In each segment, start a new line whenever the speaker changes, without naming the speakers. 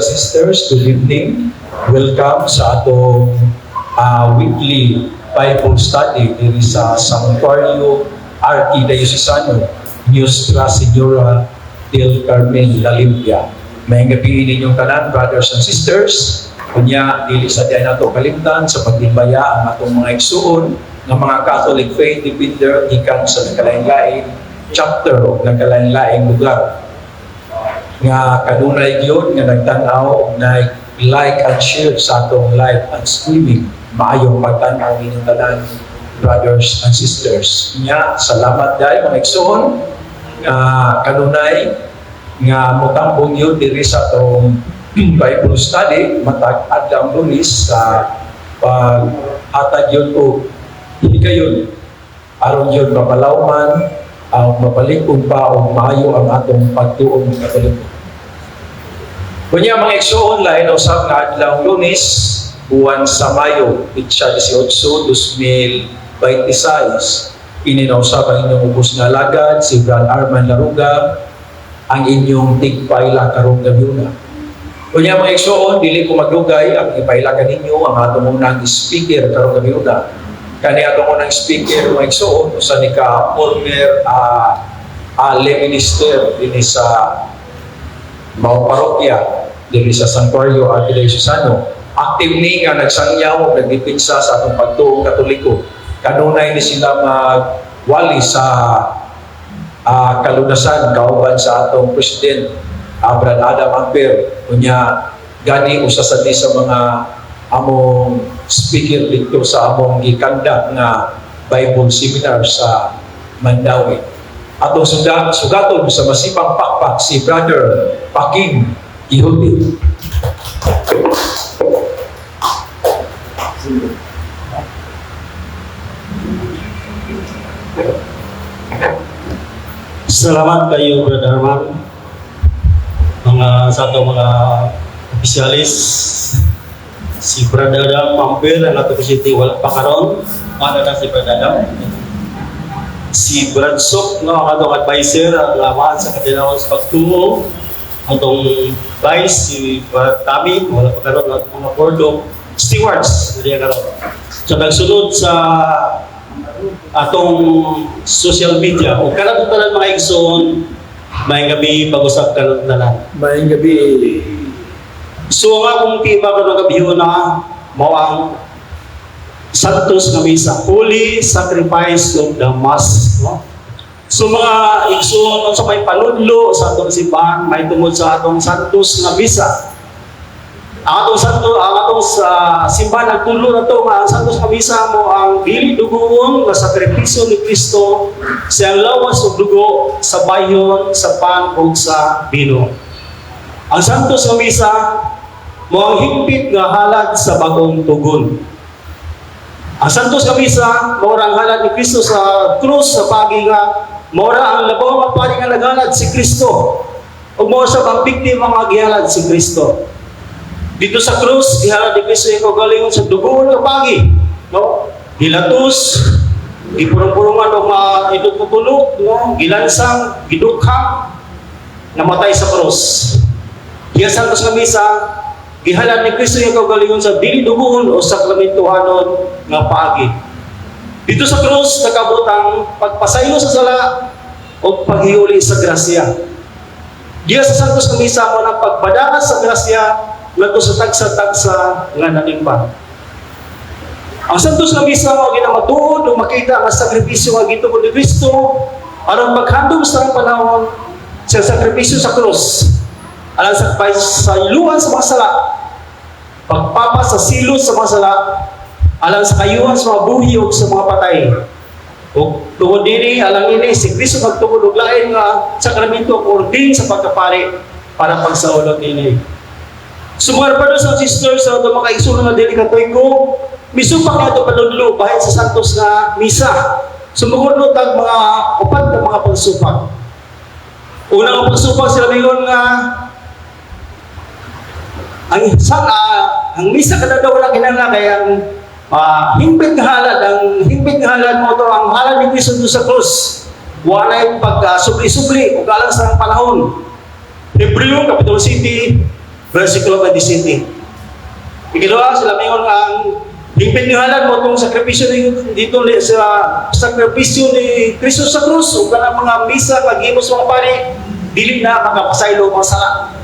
Sisters, good evening. Welcome sa atong weekly Bible study diri sa Santuario Arkidiocesano Nuestra Señora del Carmen La Limpia. Maayong gabii ninyong tanan, brothers and sisters. Kunya, dili sa diay nato kalimtan sa pag-imbaya ang atong mga igsuon nga mga Catholic faith defender gikan sa nagkalain-lain chapter o nagkalain-laing lugar nga kanunay gyud nga nagtan-aw ug nag-like and share sa atong live and streaming. Maayong pagtan-aw ninyong tanan, brothers and sisters. Nya, salamat dai, mga igsoon, nga kanunay nga motambong yun diri sa atong Bible study matag adlaw Lunes sa paghatag yun og higayon aron yun mapalawman ang mapalig-on pa og maayo ang atong pagtuong Katoliko. Kunya, mga igsoon, lain usab nga adlaw Lunes, buwan sa Mayo, petsa 18, 2026. Kini na usab ang inyong ubos nga alagad, si Brad Arman Laruga, ang inyong tigpaila karong gabiuna. Kunya, mga igsoon, dili ko magdugay, ang ipaila kaninyo ang atong unang speaker karong gabiuna. Kani atong unang speaker, mga igsoon, usa ni ka former lay minister dinhi sa Mao Parokya, diri sa Santuario Arkidiocesano. Active ni nga nagsangyaw ug nagdepensa sa atong pagtuong Katoliko. Kanunay ni sila magwali sa kalunasan kauban sa atong President, Brad Adam Amper. Unya gani usa sa ni sa mga among speaker dito sa among gikanda nga Bible seminar sa Mandaue. Atong sugaton sa masipang pakpak si Brother Paking Quixote.
Salamat kayo, Brother Herman. Mga sa atong mga opisyalis, si Brother Adam Amper, ang atong presidente, wala pa karon. Ano na si Brother Adam? Si Brad Sok, no, ang atong advisor, ang amahan sa katilawan sa pagtuo. Atong vice, si Brad Tami, wala pa karon. Ang atong mga board of stewards, hindi karon. So, nagsunod sa atong social media o kanang tanan, mga igsoon, maayong gabi, pag-usap karon tanan.
Maayong gabi.
So ang akong tema karong gabi na mao ang Santos nga Misa, Holy Sacrifice of the Mass, no? So mga igsoon, unsa may panudlo sa atong simbahan may tungod sa atong Santos nga Misa? Ang atong santo, ang atong sa simbahan nagtulo na to nga ang Santos nga Misa mao ang dili dugoon nga sakripisyo ni Kristo sa iyang lawas ug dugo sa bayhon sa pan ug sa bino. Ang Santos nga Misa mao ang hingpit nga halad sa bagong tugon. Ang Santos nga Misa mao ra ang halad ni Kristo sa krus sa pagi nga mao ra ang labaw nga pari nga naghalad, si Kristo. Ug mao sa ang biktima nga gihalad, si Kristo. Dito sa krus, gihalad ni Kristo yung kaugalingon sa dugoon nga pagi. No? Gilatos, gipurong-purungan og mga idot tulok, no? Gilansang, gidukha, namatay sa krus. Diya sa Santos nga Misa, gihalad ni Kristo yung kaugalingon sa dili dugoon o sakramentuhanon nga paagi. Dito sa krus, nakabot ang pagpasaylo sa sala o paghiuli sa grasya. Diya sa Santos nga Misa mao ang pagbadakas sa grasya ngadto sa tagsa-tagsa nga nanimba. Ang Santos nga Misa mao ginamatuod ug makita ang sakripisyo nga gitugod ni Kristo aron maghandom sa panahon sa sakripisyo sa krus alang sa pasayloan sa mga sala, pagpapas sa silot sa mga sala, alang sa kayuhan sa mga buhi ug sa mga patay. Ug tungod dini, alang ini, si Kristo nagtugod og lain nga sakramento, ordin sa pagkapari para pagsaulog ini. So mga brothers and sisters, sa atong mga kaigsuonan nga dili Katoliko, misupak nato panudlo bahin sa Santos nga Misa. Sumugod tag mga upat ka mga pagsupak. Una nga pagsupak, sila mingon nga ang sa ang misa kada daw wala kinahanglan kay ang hingpit nga halad, ang hingpit nga halad mao to ang halad ni Kristo doon sa krus. Walay pag subli-subli ug alang sa panahon. Hebreo Kapitulo 7 versikulo 27. Ikaduha, sila mingon nga ang hingpit nga halad mao tong sakripisyo ni dito ni sa sakripisyo ni Kristo sa krus ug kanang mga misa nga gihimo sa mga pari dili na makapasaylo mga sala.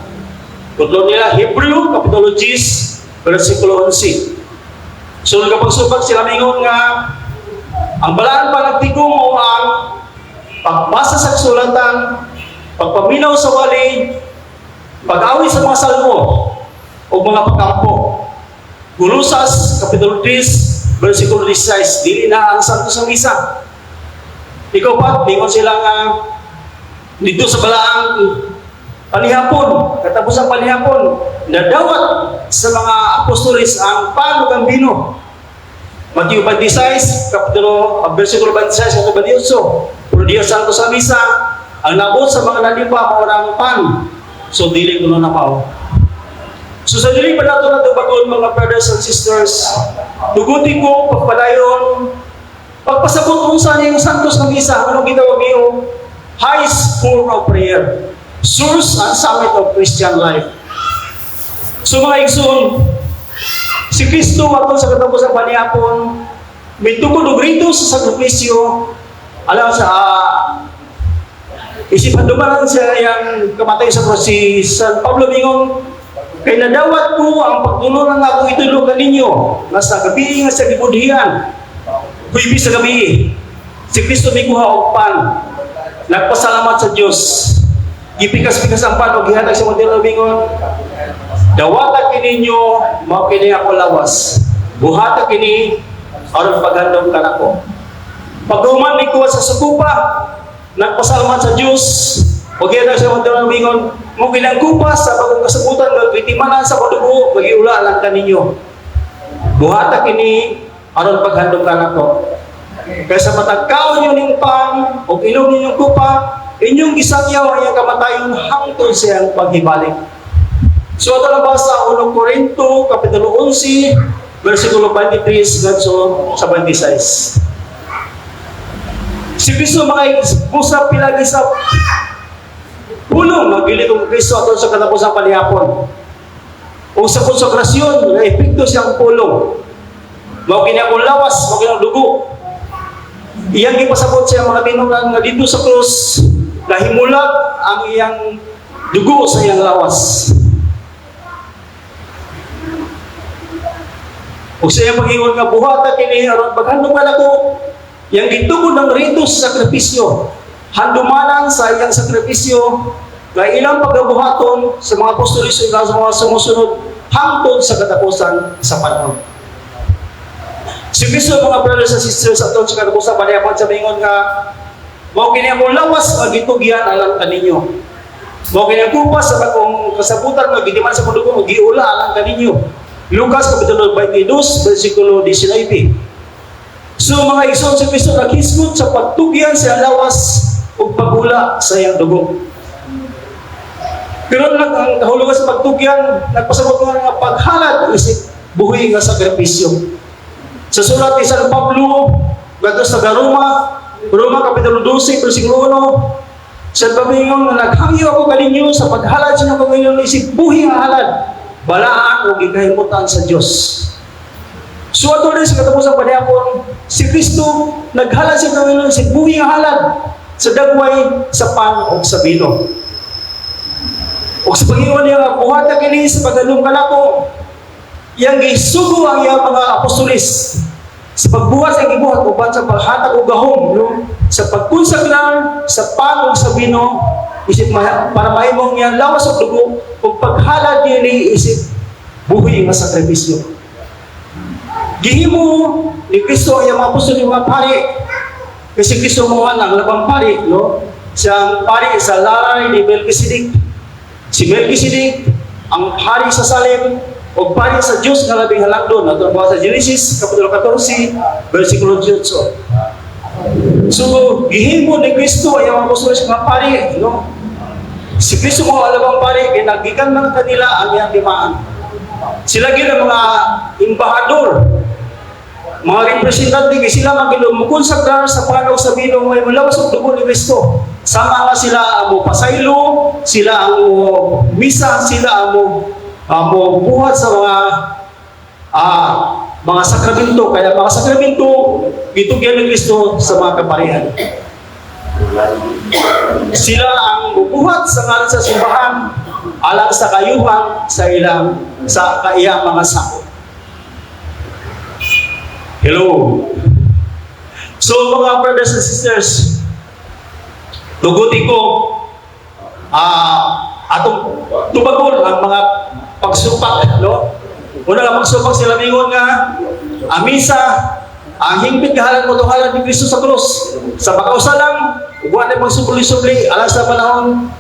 Tudlo nila, Hebreo kapitulo 10 versikulo 11. So nagkapagsubag sila mingon nga ang balaan panagtigom mao ang pagbasa sa kasulatan, pagpaminaw sa wali, pag-awit sa mga salmo o mga pagkampo. Kolosas, Kapitulo 3, versikulo 16, dili na ang Santos nga Misa. Ikaupat, mingon sila nga dito sa balaang panihapon, katapos ang panihapon, nadawat sa mga apostoles ang pan ug ang bino. Mateo 26, kapitulo, versikulo 26 hanggang 28. Pero Dios Santos sa misa, ang nabot sa mga nalipa mao ang pan. So dili kuno na mao. So sa dili pa nato natubagon, mga brothers and sisters, tuguti ko pagpadayon pagpasabot unsa ning Santos nga Misa, anong gitawag niyo? Highest form of prayer, source and summit of Christian life. So mga igsoon, si Kristo atol sa katapos ang panihapon, mitukod og rito sa sakripisyo, alam sa isip handumanan siya yang kamatay sa krus. Si San Pablo mingon, "Kay nadawat ko ang pagtulo ng akong itudlo kaninyo, nga sa gabi nga sa gibudhian, Huwebes sa gabi, si Kristo mikuha og pan, nagpasalamat sa Dios, gipikas-pikas ang pan ug gihatag sa mga mingon, 'Dawata kininyo, mao kini ako lawas. Buhata kini aron paghandom kanako.' Paghuman nikuha sa kupa, nagpasalamat sa Dios, ug gihatag sa mga mingon, 'Mao kini ang kupa sa bagong kasabutan nga gitimanan sa dugo, magiula lang kaninyo. Buhata kini aron paghandom kanako. Kaya sa matag kaon niyo ning pan ug inom ninyong kupa, inyong gisangyaw ang iyang kamatayon hangtod sa iyang paghibalik.'" So ato nabasa 1 Corinto kapitulo 11 versikulo 23 ngadto sa 26. Si Kristo, mga usap pilagi sa pulong magili kong Kristo atol sa katapusang panihapon. O sa konsekrasyon, na epekto siyang pulong. Mao kini akong lawas, mao kini ang dugo. Iyang gipasabot siya mga tinunan nga dito sa krus, nahimulag ang iyang dugo sa iyang lawas. Ug sa iyang pag-ingon nga buhata kini aron paghandom kanako, iyang gitugod ng rito sa sakripisyo. Handumanan sa iyang sakripisyo nga ilang pagabuhaton sa mga apostolis ug sa mga sumusunod hangtod sa katapusan sa panahon. Si Kristo, mga brothers and sisters, atol sa katapusan panihapon sa mingon nga mao kini ang lawas nga gitugyan alang kaninyo. Mao kini ang kupa sa bagong kasabutan nga gitiman sa dugo nga giula alang kaninyo. Lucas kapitulo 22 versikulo 19. So mga igsoon, si Kristo naghisgot sa pagtugyan sa lawas ug pagula sa iyang dugo. Pero lang ang kahulugan sa pagtugyan, nagpasabot nga nga paghalad isip buhi nga sakripisyo. Sa sulat ni San Pablo ngadto sa Roma, Roma kapitulo 12 versikulo 1, San Pablo ingon nga naghangyo ako kaninyo sa paghalad sa inyong kaugalingon isip buhi nga halad, balaan ug gikahimutan sa Dios. So ato rin sa katapusang panihapon, si Kristo naghalad sa kaugalingon isip buhi nga halad sa dagway sa pan ug sa bino. Ug sa pag-ingon niya nga buhata kini sa paghandom kanako, iyang gisugo ang iyang mga apostolis sa pagbuhat sa gibuhat uban sa paghatag og gahom, no, sa pagkonsagrar sa pan ug sa bino isip para mahimong iyang lawas ug dugo ug paghalad niini isip buhi nga sakripisyo. Gihimo ni Kristo ang iyang mga apostol yung mga pari kasi Kristo mo ang labang pari, no? Siyang pari sa laray ni Melchizedek. Si Melchizedek ang hari sa Salem o pari sa Diyos nga labing halangdon. Ato ba sa Genesis kapitulo 14 versikulo 18. So gihimo ni Kristo ang iyang mga apostol sa mga pari, no? Si Kristo mo alabang pari, ginagikan man kanila ang iyang dimaan. Sila gyud ang mga embahador, mga representante kay sila ang mukonsagrar sa pan ug sa bino may mulawas og dugo ni Kristo. Sama nga sila ang mo pasaylo, sila ang mo misa, sila ang mo Mo buhat sa mga sakramento, kaya mga sakramento gitugyan ni Kristo sa mga kaparian. Sila ang bubuhat sa ngalan sa simbahan alang sa kayuhan sa ilang sa kaiyang mga sakop. Hello. So mga brothers and sisters, tuguti ko atong tubagon ang mga pagsupak, no? Una nga pagsupak, sila mingon nga ang misa, ang hingpit nga halad mo halad ni Kristo sa krus. Sa makausa lang, ug wa na magsubli-subli alang sa panahon.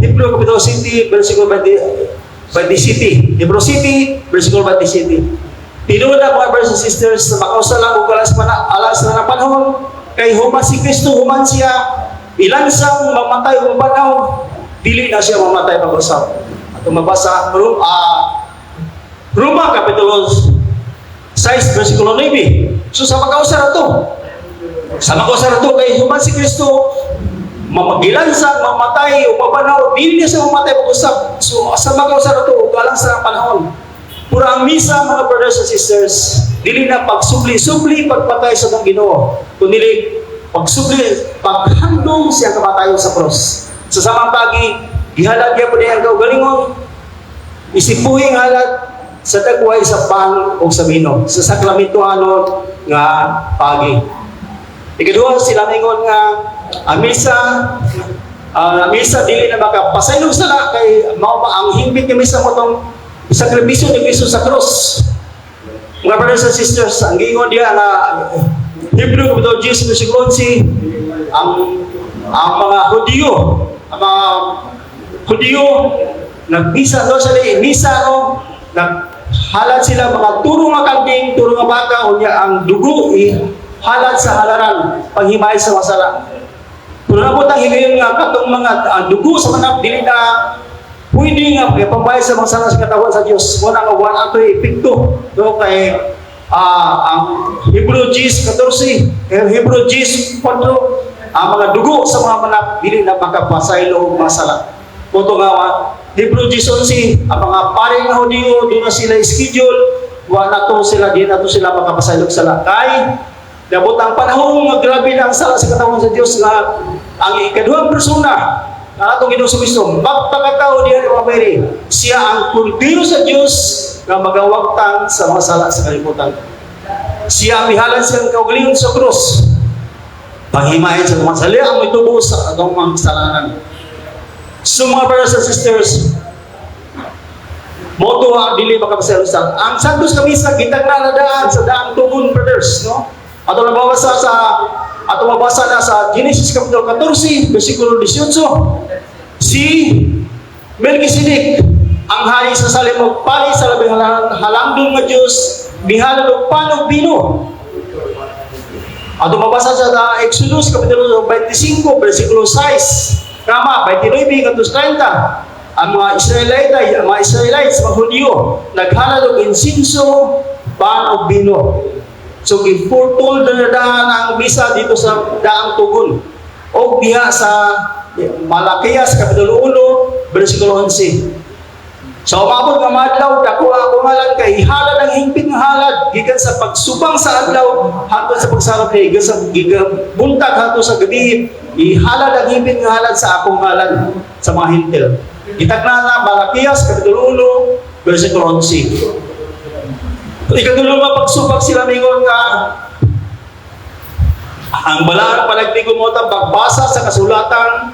Hebreo Kapitulo 7, versikulo 20, 27. Hebreo 7, versikulo 27. Tinuod na, mga brothers and sisters, sa makausa lang ug alang sa alang sa panahon, kay human si Kristo, human siya ilansang mamatay o mabanaw, dili na siya mamatay pag-usap. At mabasa, Roma Kapitulo 6, versikulo 9. So sa makausa na to, sa makausa na to, kay human si Kristo, mamagilansang, mamatay, o mabanaw, dili niya siya mamatay pag-usap. So sa makausa na to, ug alang sa panahon. Puro ang misa, mga brothers and sisters, dili na pagsubli-subli pagpatay sa atong Ginoo, kundi pagsubli, paghandom siya kamatayon sa cross. Sa samang pagi, gihalad niya po ang kaugalingon, isipuhing halad sa dagway sa pan o sa bino, sa sakramentohanon nga pagi. Ikaduha, sila mingon nga ang misa dili na makapasaylong sala kay mao ba ang hingpit nga misa mo tong sakripisyo ni Kristo sa cross. Mga brothers and sisters, ang giingon diha nga Hebrew Kapitulo 10 versikulo 11, ang mga Hudiyo nagmisa, no, sa misa, no, naghalad sila mga turo nga kanding, turo nga baka, unya ang dugo ihalad sa halaran panghimay sa masala. Pero nabot ang higayon nga katong mga dugo sa manap dili na pwede nga ipambayad sa mga sala sa katawan sa Dios. Wala nga wala ato epekto, no, kay ang Hebrew 10:14, eh, Hebrew 10:4, ang mga dugo sa mga manap dili na makapasaylo og masala. Puto nga Hebrew 10:11, ang mga pare nga Hudiyo, doon na sila schedule, wa na to sila, di na to sila makapasaylo og sala kay nabot ang panahon nga grabe na ang sala sa katawan sa Dios nga ang ikaduhang persona ang atong Ginoong Kristo magpakatao diha ni Mary. Siya ang kordero sa Dios nga magawagtang sa mga sala sa kalibutan. Siya ang mihalad siyang kaugalingon sa krus panghimayin sa mga sala ang mitubo sa atong mga kasalanan. So mga brothers and sisters, Moto ang dili makapasaylo sa ang Santos nga Misa gitagna na daan sa daang tugon, brothers, no? Ato mabasa na sa Genesis kapitulo 14 versikulo 18. Si Melchizedek, ang hari sa Salem ug pari sa labing halangdon nga Dios, mihalad og pan ug bino. Ato mabasa sa Exodus kapitulo 25 versikulo 6, kama 29 ngadto 30. Ang mga Israelites, mga Hudyo, naghalad og insinso, pan ug bino. So gi-foretold na daan ang misa dito sa daang tugon. O diha sa Malakias kapitulo 1 versikulo 11. Sa umabot nga madlaw, dako ako ngalan kay ihalad ang hingpit nga halad gikan sa pagsubang sa adlaw hangtod sa pagsarap ni gikan sa gikan buntag hangtod sa gabi, ihalad ang hingpit nga halad sa akong ngalan sa mga Hentil. Gitagna na Malakias kapitulo 1 versikulo 11. Ikatulo nga pagsubak, sila mingon nga ang balaang panagtigom mo pagbasa sa kasulatan,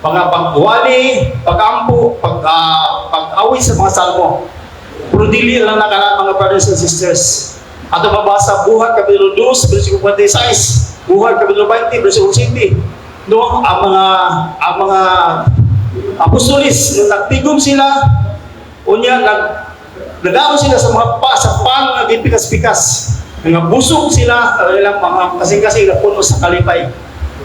mga pagwali, pagampo, pag-awit sa mga salmo. Pero dili lang na kana, mga brothers and sisters. Ato mabasa Buhat Kapitulo 2, versikulo 46, Buhat Kapitulo 20, versikulo 7. No, ang mga apostolis nung nagtigom sila, unya nagaon sila sa mga pa sa pan nga gipikas-pikas. Nga busog sila, ang ilang mga kasing-kasing napuno sa kalipay.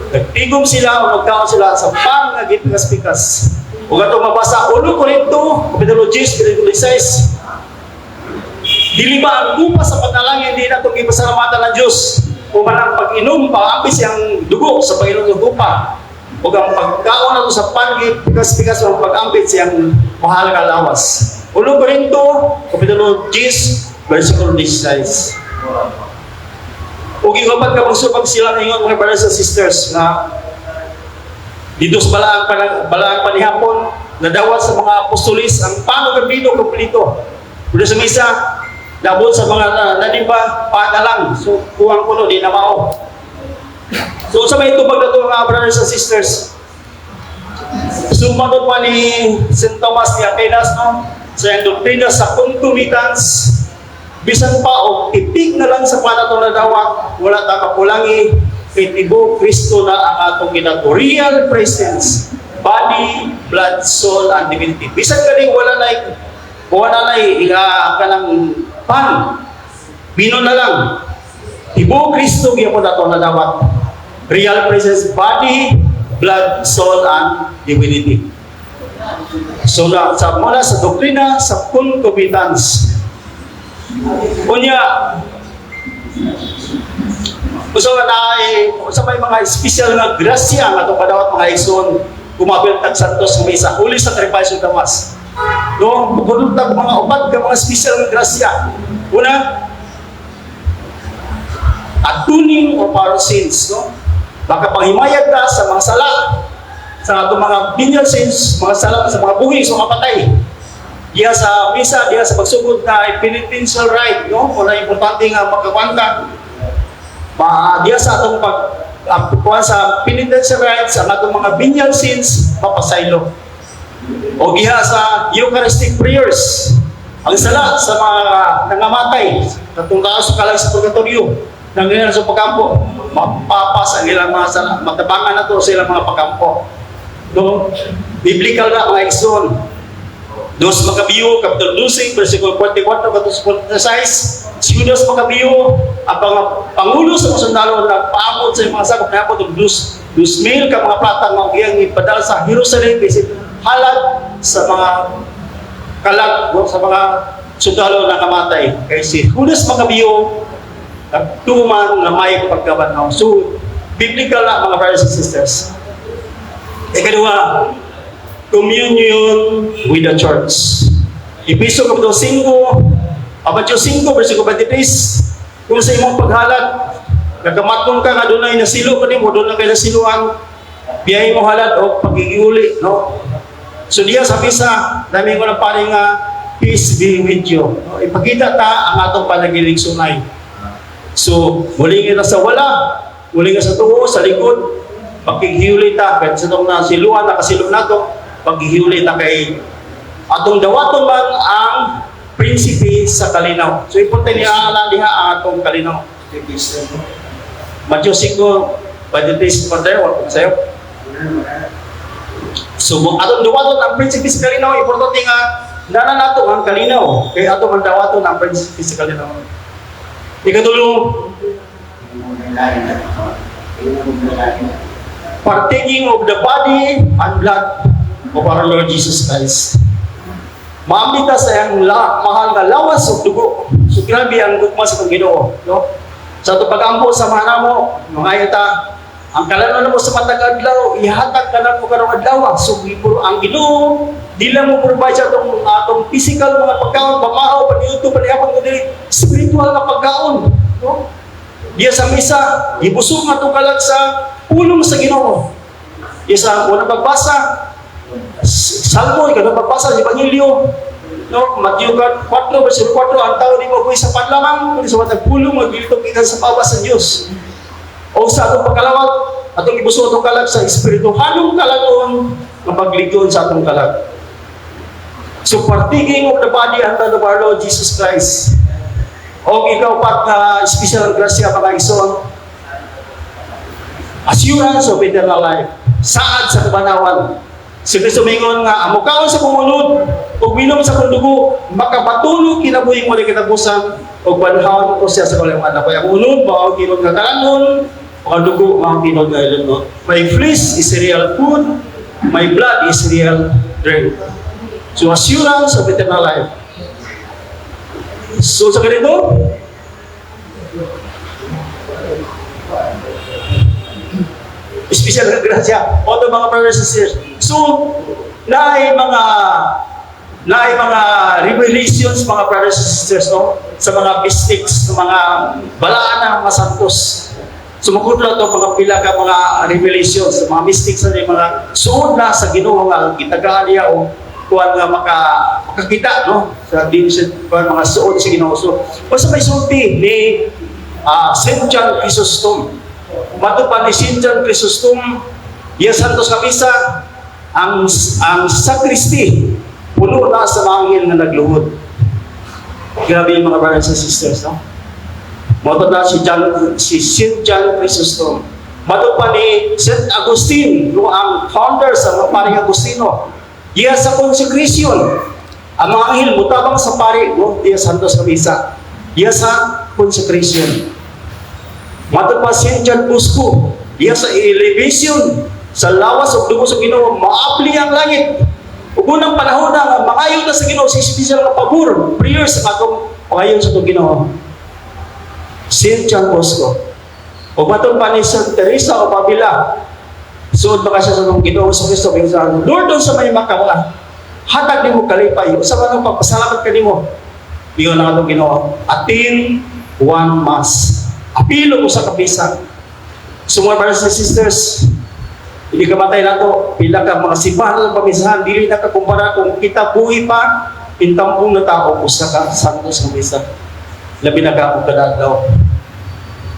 Nagtigom sila o nagkaon sila sa pan nga gipikas-pikas. Ug ato mabasa 1 Korinto, Kapitulo 10, versikulo 6. Dili ba ang kupa sa panalangin di nato gipasalamatan ng Dios? O man ang pag-inom, paapis siyang dugo sa pag-inom ng kupa. O ang pagkaon nato sa pan gipikas-pikas o ang pag-ampit siyang mahal nga lawas. 1 Corinto, Kapitulo 10, versikulo 16. Ug iguban ka magsubag sila ingon, mga brothers and sisters, nga dito sa balaang panihapon, nadawat sa mga apostolis ang pan ug bino kompleto. Pero sa misa, nabot sa mga nadiba, pa na lang. So, kuwang kuno, di na mao. So, sa may tubag na ito, mga brothers and sisters, sumanod pa ni St. Thomas ni Aquinas, no? Sa iyang doktrina sa concomitance, bisan pa og tipik na lang sa pan atong nadawat, wala ta kapulangi, kay tibuok Kristo na ang atong ginato. Real presence, body, blood, soul, and divinity. Bisan kani wala na kanang pan, bino na lang. Tibuok Kristo gyapon ato nadawat. Real presence, body, blood, soul, and divinity. So na sa muna sa doktrina sa concomitance. Unya, usa na ay usa may mga espesyal nga grasya nga atong kadawat, mga igsoon, kumapil tag Santos nga Misa, Holy Sacrifice of the Mass. No, bukod tag mga upat ka mga espesyal nga grasya. Una, atoning of our sins, no? Baka panghimayad ta sa mga sala, sa atong mga venial sins, mga sala sa mga buhi, sa mga patay. Diha sa misa, diha sa pagsugod na penitential rite, no? Wala importante nga makakwanta. Ma diha sa atong pag kuan sa penitential rites, ang atong mga venial sins mapasaylo. O giha sa Eucharistic prayers, ang sala sa mga nangamatay, katong taas sa kalag sa purgatorio, nangyayari sa pagkampo, mapapas ang ilang mga sala, matabangan na to sa ilang mga pagkampo. No? Biblical na, mga igsoon. Dos Macabeo, Kapitulo 12, versikulo 44 ngadto sa 46, si Judas Macabeo, ang mga pangulo sa mga sundalo, nagpaabot sa mga sakop na og 2,000 ka mga plata nga iyang ipadala sa Jerusalem kasi halad sa mga kalag o sa mga sundalo na kamatay. Kay si Judas Macabeo, nagtuman nga may pagkabanhaw. So, biblical na, mga brothers and sisters. Ikaduha, communion with the church. Episo Kapitulo 5, Mateo 5, versikulo 23, kung sa imong paghalad, nagkamatong ka nga dunay nasilo ka nimo, dunay kay nasiluan, biyahe mo halad o pagiguli, no? So diya sa misa, dami ko ng pare nga, "Peace be with you." No? Ipakita ta ang atong panagiligsunay. So, muli nga sa wala, muli nga sa tuo, sa likod, pakighiuli ta, kahit sa itong nasiluan, nakasilo nato, paghihiuli ta kay atong dawaton man ang prinsipe sa kalinaw. So, importante niya lang diha ang atong kalinaw. Matthew 5, 23 pa tayo, wala ko sa'yo. So, atong dawaton ang prinsipe sa kalinaw, importante nga, nana nato ang kalinaw. Kaya atong ang dawaton ang prinsipe sa kalinaw. Ikatulo, partaking of the body and blood of our Lord Jesus Christ. Maamit ta sa iyang mahal nga lawas ug dugo. So grabe ang gugma sa atong Ginoo, no? Sa atong pag-ampo sa mga namo, mga ta, ang kalanon mo sa matag adlaw, ihatag ka mo karong adlaw. So ang Ginoo di lang mo provide sa atong atong physical mga pagkaon, pamahaw, paniudto, panihapon, kundi spiritual nga pagkaon, no? Diya sa misa, gibusog nga atong kalag sa pulong sa Ginoo. Isa unang pagbasa, Salmo, ikaw pagbasa sa Ebanghelyo, no? Matthew 4, versikulo 4, ang tao di mabuhi sa pan lamang, kundi sa matag pulong magilitong gikan sa pawas sa Dios. O sa atong pagkalawat, atong ibusog atong kalag sa espirituhanong kalagon nga pagligon sa atong kalag. So partaking of the body and blood of our Lord Jesus Christ. O ikaw pat na special grasya, mga igsoon, assurance of eternal life. Saad sa kabanhawan. Si Kristo mingon nga, ang mukaon sa akong unod ug minom sa akong dugo, makapatulo kinabuhing walay katapusan ug banhawon ko siya sa kaulahang adlaw. Kaya ang unod mao tinuod nga kalanon, ang dugo mao tinuod nga ilunon. My flesh is real food, my blood is real drink. So assurance of eternal life. So sa ganito, special na grasya. O mga brothers and sisters. So, na ay mga Na ay mga revelations, mga brothers and sisters, no? Sa mga mystics, sa mga balaan ng mga santos. Sumukod na ito mga pila ka mga revelations, sa mga mystics na yung mga suod na sa Ginoo nga gitagaan niya o kuan nga makakita, no, sa din sa kuan mga suod sa Ginoo. So basta may sulti ni Saint John Chrysostom. Mato pa ni Saint John Chrysostom, iya santos nga misa, ang sacristy puno na sa mga anghel nga nagluhod. Grabe yung mga brothers and sisters, no? Mao na si John, si Saint John Chrysostom. Mato pa ni Saint Agustin, no, ang founder sa mga paring Agustino. Diya sa consecration, ang mga anghel mutabang sa pari, no, diya santos nga misa. Diya sa consecration. Mato pa Saint John Bosco, diya sa elevation sa lawas ug dugo sa Ginoo, maabli ang langit. Ug unang panahon na nga mangayo ta sa Ginoo sa espesyal nga pabor, prayers sa atong pangayon sa atong Ginoo. Saint John Bosco. O matod pa ni Saint Teresa of Avila, suod ba ka siya sa atong Ginoo sa Kristo, sa Lord, sa may makawa, hatag nimo kalipay, usa man ang pagpasalamat kanimo. Ingon ang atong Ginoo, "Attend one Mass." Apilo mo sa kapisa. So mga brothers and sisters, hindi ka matay na to, pila ka mga simbahan ng pamisahan, dili na kakumpara kung kita buhi pa, intampong na tao, usa ka santos nga misa. Labi na ka og kada adlaw.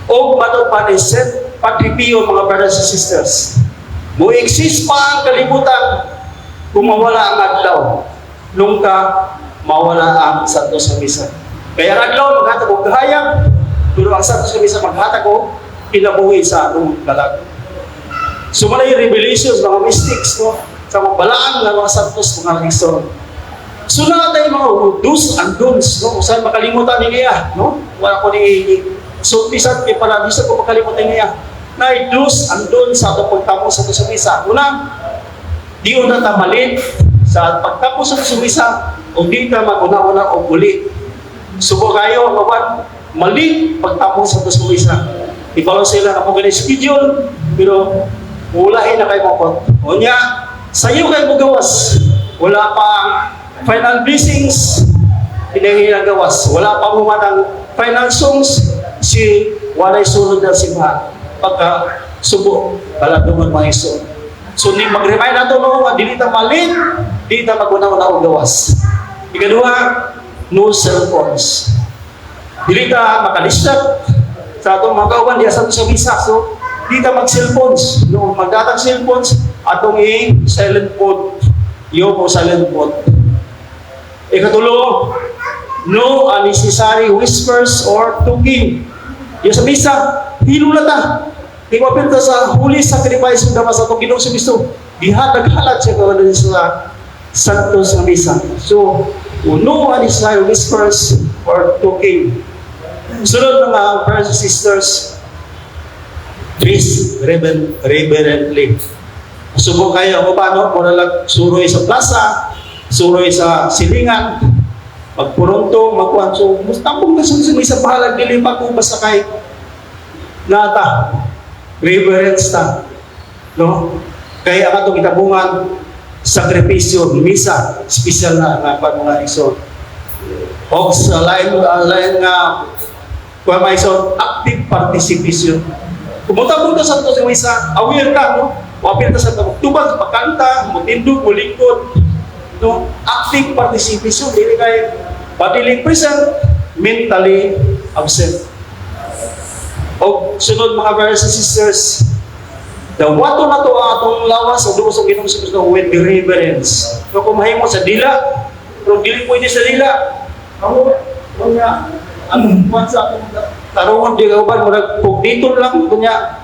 O matod pa ni Saint Padre Pio, mga brothers and sisters, mo exist pa ang kalibutan kung mawala ang adlaw, nunca mawala ang santos nga misa. Kaya ang adlaw maghatag og kahayag, pero ang santos nga misa maghatag og kinabuhi sa atong kalag. So wala yung revelations, mga mystics, no? Sa mga balaan nga mga santos, mga igsoon. So naa tay mga do's and don'ts, no? Usahay makalimutan ni niya, no? Wala ko ni sultisan kay para di sa ko makalimutan niya. Na do's and don'ts sa atong pagtamo sa atong sa misa. Una, di una ta ma-late sa pagtapos sa atong sa misa o di ta maguna-una og uli. Subo kayo, kawan, ma-late pagtapos sa atong sa misa. Ibalo sila na kung ganun schedule, pero ulahin na kayo mo. Unya, sayo kayo mo gawas. Wala pa ang final blessings, pinahihirang gawas. Wala pa mo man ang final songs, si walay sulod na simbahan. Pagka subo, kaladungan mga iso. So, ni mag-remind nato, no, nga dili ta ma-late, dili ta maguna-una og gawas. Ikaduha, no cellphones. Dili ta makalisat sa atong mga kauban diya sa atong sa misa. So, di ta mag-cellphones. No, magdatag cellphones, atong i-silent mode. Yo po silent mode. Ikatulo, no unnecessary whispers or talking. Diya sa misa, hilo na ta. Kay mapil ta sa holy sacrifice ng sa atong Ginoong Kristo. Diha naghalad siya kawan sa santos nga misa. So, no unnecessary whispers or talking. Sunod, mga brothers and sisters, dress reverently. Subo kayo kung paano, mura lang suroy sa plaza, suroy sa silingan, magpurunto, magkuhan. So, mustapong na sa misa, bahalag dili pa kung basta kay nata, reverence ta. No? Kaya ang atong itabungan, sakripisyo, misa, special na nga pa mga igsoon. O sa lain nga kuan mga igsoon, active participation. Kung ta sa ato sa misa, aware ka, no? Wapil ta sa tubag, pagkanta, mutindog, mulingkod, no? Active participation, dili kay bodily present, mentally absent. O sunod, mga brothers and sisters, dawato na to ang atong lawas sa dugo sa Ginoong Kristo with reverence. So kung mahimo sa dila, pero dili pwede sa dila, ako, kunya, ang kuwan sa atong tarungon di kauban, murag kung dito lang, kunya,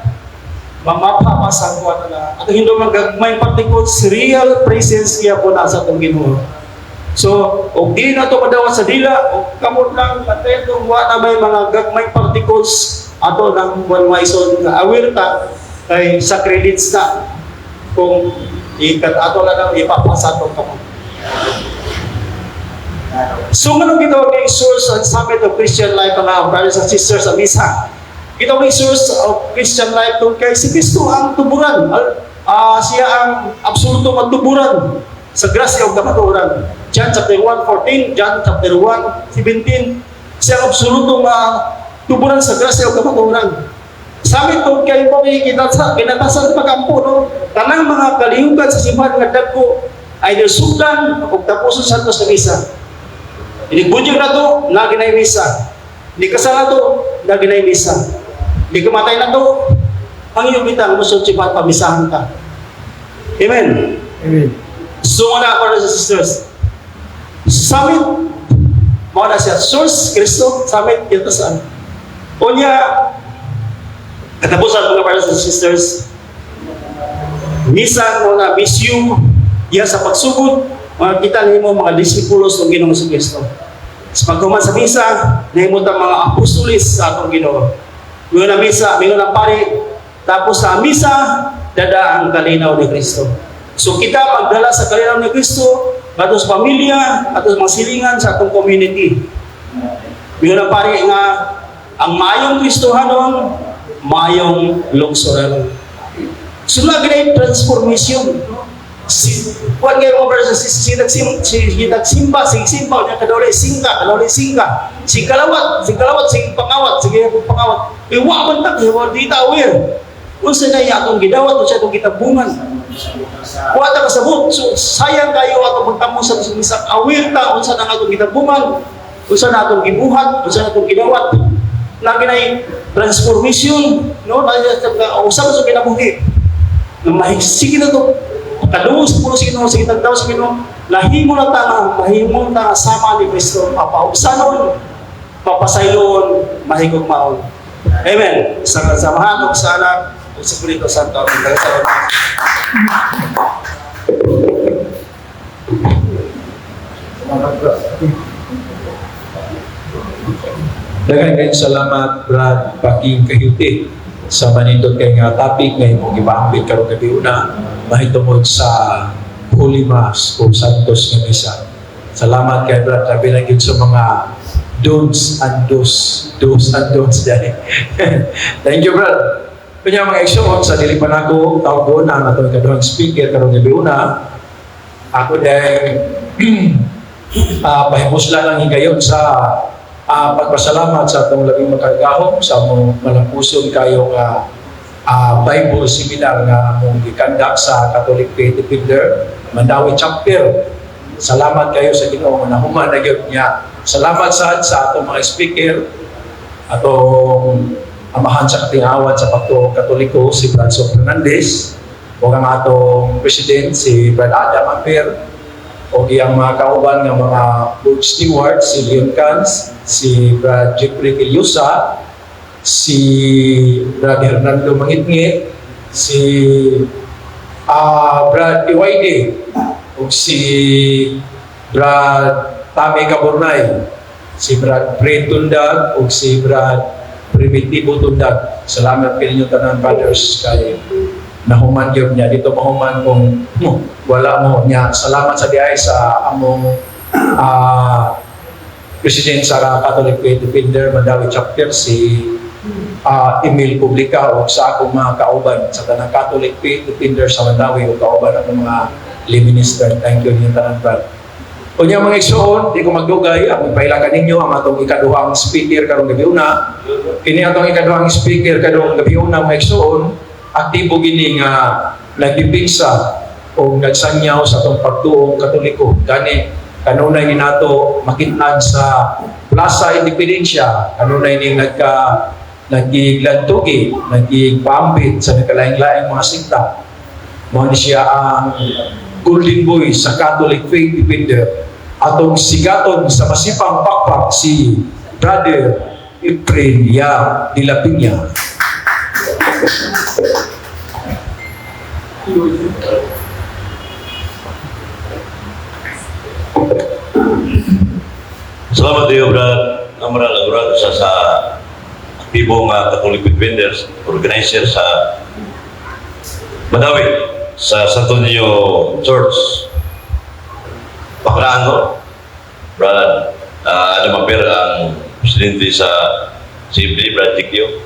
mamapa pa sa kuwan na. Atong hindi man gagmay particles, real presence kaya po na sa atong Ginoo. So, og di na to madawat sa dila, og kamot lang, patento, wa na may mga gagmay particles, ato nang kuwan mga igsoon nga aware ta, kay sacrilege na kung ikat ato lang ang ipapasa atong kamot. So, nganong gitawag kay source and summit of Christian life, mga brothers and sisters, sa misa? Gitawag kay source of Christian life tungkol kay si Kristo ang tuburan. Siya ang absoluto matuburan sa grasya ug kamatuoran. John chapter 1:14, John chapter 1:17. Siya ang absoluto nga tuburan sa grasya o kamatuoran. Sa amin to, kay mo kita sa kinatasan sa pag-ampo, no? Tanang mga kalihukan sa simbahan nga dagko ay sugdan ug tapuson sa Santos na misa. Inigbunyag na to, na ginay misa. Ni kasal na to, na ginay misa. Ni kamatay na to, ang iyong bitang musod simbahan pamisahan ka. Amen.
Amen.
So na, brothers and sisters, summit, mao na siya, source, Kristo, summit, kinatasan. Unya, katapusan, mga brothers and sisters, misa mo na miss you, diya sa pagsugod, mga kita nimo mga disipulos ng Ginoong Kristo. Sa paghuman sa misa, nahimo ta mga apostolis sa atong Ginoo. Mingon na misa, mingon na pari, tapos sa misa, dada ang kalinaw ni Kristo. So kita magdala sa kalinaw ni Kristo, ato sa pamilya, ato sa mga silingan sa atong community. Mingon na pari nga, ang maayong Kristohanon, maayong lungsuranon. So lagi na yung transformation. No? Si kuan kayo, mga brothers and sisters, si nagsimba, si simba, niya kadawlay singka, kadawlay singka. Si kalawat, si pangawat, sige pangawat. Iwa man ta, iwa di ta aware. Unsa na iya atong gidawat, unsa atong gitabungan. Wa ta kasabot. So sayang kayo atong pagtamo sa misa. Aware ta unsa na atong gitabungan, unsa na atong gibuhat, unsa na atong gidawat. Lagi na transformation, no? Usab sa kinabuhi. Na mahigsige na to, kadungog sa pulo sa Ginoo, sige tagdaw sa Ginoo, nahimo na ta nga, mahimo ta nga sama ni Kristo, papaugsanon, papasaylon, mahigugmaon. Amen. Sa samahan ug sa Anak ug sa Espiritu Santo. Amen. Salamat.
Salamat, bro.
Daghan kayong salamat, Brad Paking Kahute, sa manindot kay nga topic nga imong gipaambit karong gabi una mahitungod sa Holy Mass o Santos nga Misa. Salamat kay Brad, labi na gyud sa mga don'ts and do's, do's and don'ts dahil. Thank you, Brad. Kunya mga igsoon, sa dili pa nako tawgon ang atong ikaduhang speaker karong gabi una, ako dahil pahimuslan lang higayon sa pagpasalamat sa atong labing makagagahom sa among malampuson kayo nga Bible seminar nga among gikandak sa Catholic Faith Defender Mandaue Chapter. Salamat kayo sa Ginoo nga nahuman na gyud niya. Salamat sad sa atong mga speaker, atong amahan sa katingawan sa pagtuong Katoliko si Branso Fernandez ug ang atong president si Brad Adam Amper o iyang mga kauban nga mga board steward si Leon Cans, si Brad Jeffrey Quillosa, si Brad Hernando Mangitngit, si Brad Iwaide, ug si Brad Tami Caburnay, si Brad Pre Tundag, ug si Brad Primitivo Tundag. Salamat kay ninyo tanan, brothers, kay nahuman gyud niya dito mahuman kung mo, wala mo niya. Salamat sa diay sa among President sa Catholic Faith Defender Mandaue Chapter si Emil Publica o sa akong mga kauban sa tanang Catholic Faith Defender sa Mandaue o kauban akong mga lay minister. Thank you ninyong tanan, Brad. Unya mga igsoon, di ko magdugay, akong pailakan ninyo ang atong ikaduhang speaker karong gabi una. Kini atong ikaduhang speaker karong gabi una, mga igsoon, aktibo gini nga nagdipinsa o nagsanyaw sa atong pagtuong Katoliko. Gani kanunay ni nato makit-an sa Plaza Independencia, kanunay ning nagiglantugi, nagigpambit sa nagkalaing-laing mga sikta. Mao ni siya ang golden boy sa Catholic Faith Defender. Atong sigaton sa masipang pakpak si Brother Efrain Yap de la Peña.
Salamat iyo, Brad. Amaral Agurado sa aktibo nga Catholic Defenders, organizer sa Mandaue, sa Santo Niño Church. Pakaraan ko, Brad Adam Amper, ang presidente sa CFD, Brad Tikyo,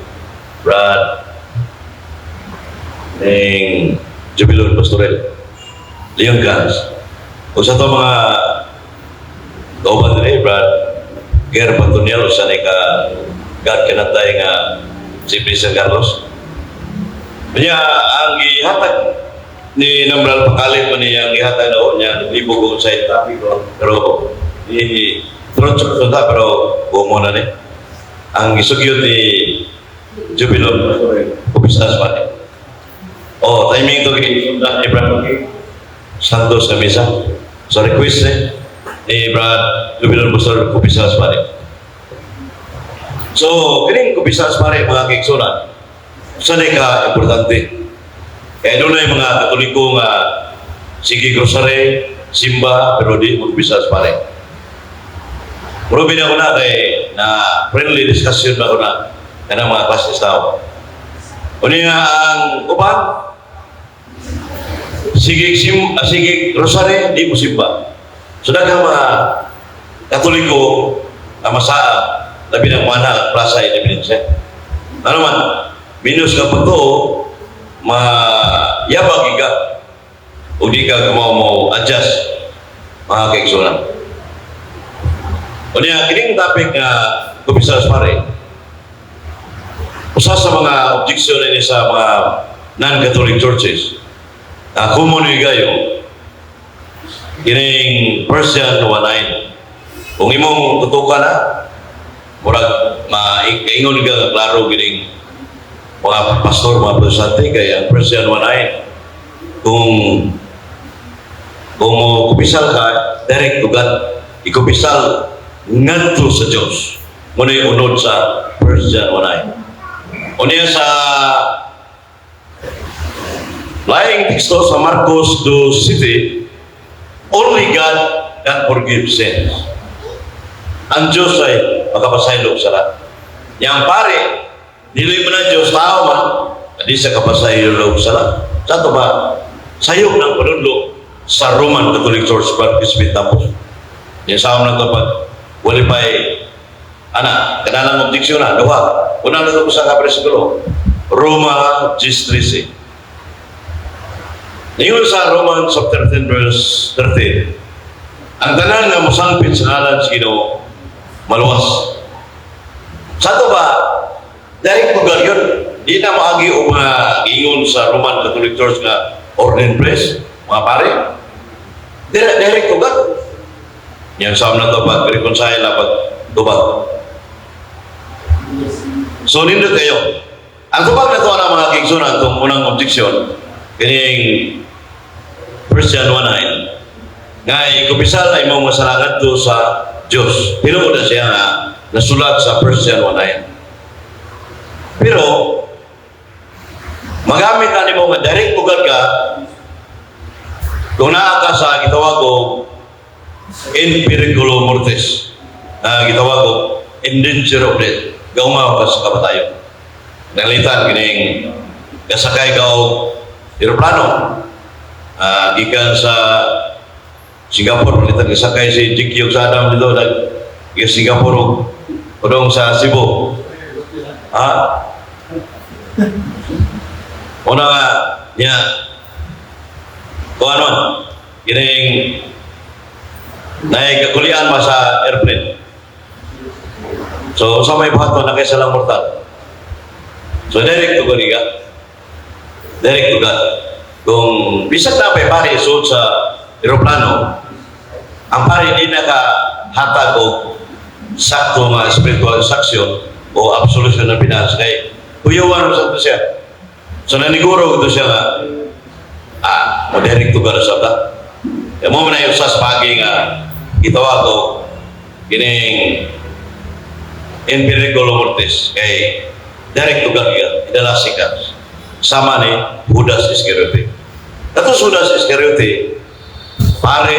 Brad ng Jubilon Pastorel, Leon Gans. O sa ito mga Kauban diri Brad Ger Pantoniel, usa ni ka God kanatay nga si San Carlos. Kanya ang gihatag ni Nambral, pakalit man niya ang gihatag na niya, naglibog ko sa topic ko. Pero i troncho ta, pero bumo na ni. Ang isugyot ni Jubilon Kupisas pa ni. Oh, timing to gisundan ni Brad Santos na misa. So request eh, ni Brad Jubilon Busor Kupisas pa ni. So, kining Kupisas pare, mga kaigsunan, sa ka importante. Kaya doon na yung mga Katoliko nga sige grocery, simba, pero di magkumpisal sa pare. Pero ako na kay na friendly discussion na ako na kanang mga klase tao. Unya ang uban, sige sim, sige rosary, di mo simba. So daghang mga Katoliko ang masaa, labi ng mana Plaza Independencia. Ano man, minus ka pagtuo, mayabag ka o di ka mo adjust, mga kaigsunan. Unya, kining topic nga kumpisal sa pare, usa sa mga objection ini sa mga non-Catholic churches, common ni gayo, kining 1 John 1:9. Kung imong tutukan na, murag maingon ka nga klaro kining mga pastor, mga protestante, kaya ang 1 John 1:9, kung mo kumpisal ka, direct to God, ikumpisal ngadto sa Diyos. Muna yung unod sa 1 John 1:9. Unya sa laing teksto sa Marcos 2 siyete, only God can forgive sins. Ang Diyos ay makapasaylo sa lahat. Yang pare, dili man ang Diyos, tao man, di sa kapasaylo sa lahat. Sa ito ba, sayop ng panudlo sa Roman Catholic Church Practice with tapos. Yung sa na ito pag wali pa'y, ana, kanalang objeksyon na, duha. Una na ito sa kapresikulo, Roma 10:13. Ngayon sa Romans chapter 10 verse 13, ang tanan nga mosangpit sa ngalan sa Ginoo maluwas. Sa ato ba, direct to God yun. Di na maagi o mga ingon sa Roman Catholic Church nga ordained priest, mga pare. Direct to God. Yan sa na to pag reconcile na pag tubag. So nindot kayo. Ang tubag na to ang mga kaigsunan, itong unang objection, kining 1 John 1:9, nga ikumpisal na imong masalakan to sa Diyos. Tinuod na siya nga nasulat sa 1 John 1:9. Pero, magamit na nimo nga direct to God ka kung naa ka sa gitawag og in periculo mortis, na gitawag og in danger of death, gaumaw ka sa kamatayon. Nalitan kining kasakay ka og eroplano, gikan sa Singapore, palitan kasakay si Jiki ug sa Adam dito nag gikan Singapore ug padung sa Cebu. Ha? Una nga niya kung ano kining naikakulian ba sa airplane. So sa may buhaton na kaysa lang mortal. So direct to God ka. Direct to God. Kung bisag na pa'y pare isuot sa eroplano, ang pare di na ka hatag og sakto nga spiritual instruction o absolution ng pinas kay kuyawan sa to siya. So naniguro ito siya nga mo direct to God sa ta. Kaya mo na yung sa pagi nga gitawag ko kining in periculo mortis kay direct to God ka, idala si ka. Sama ni Judas Iscariote. Kato Judas Iscariote, pare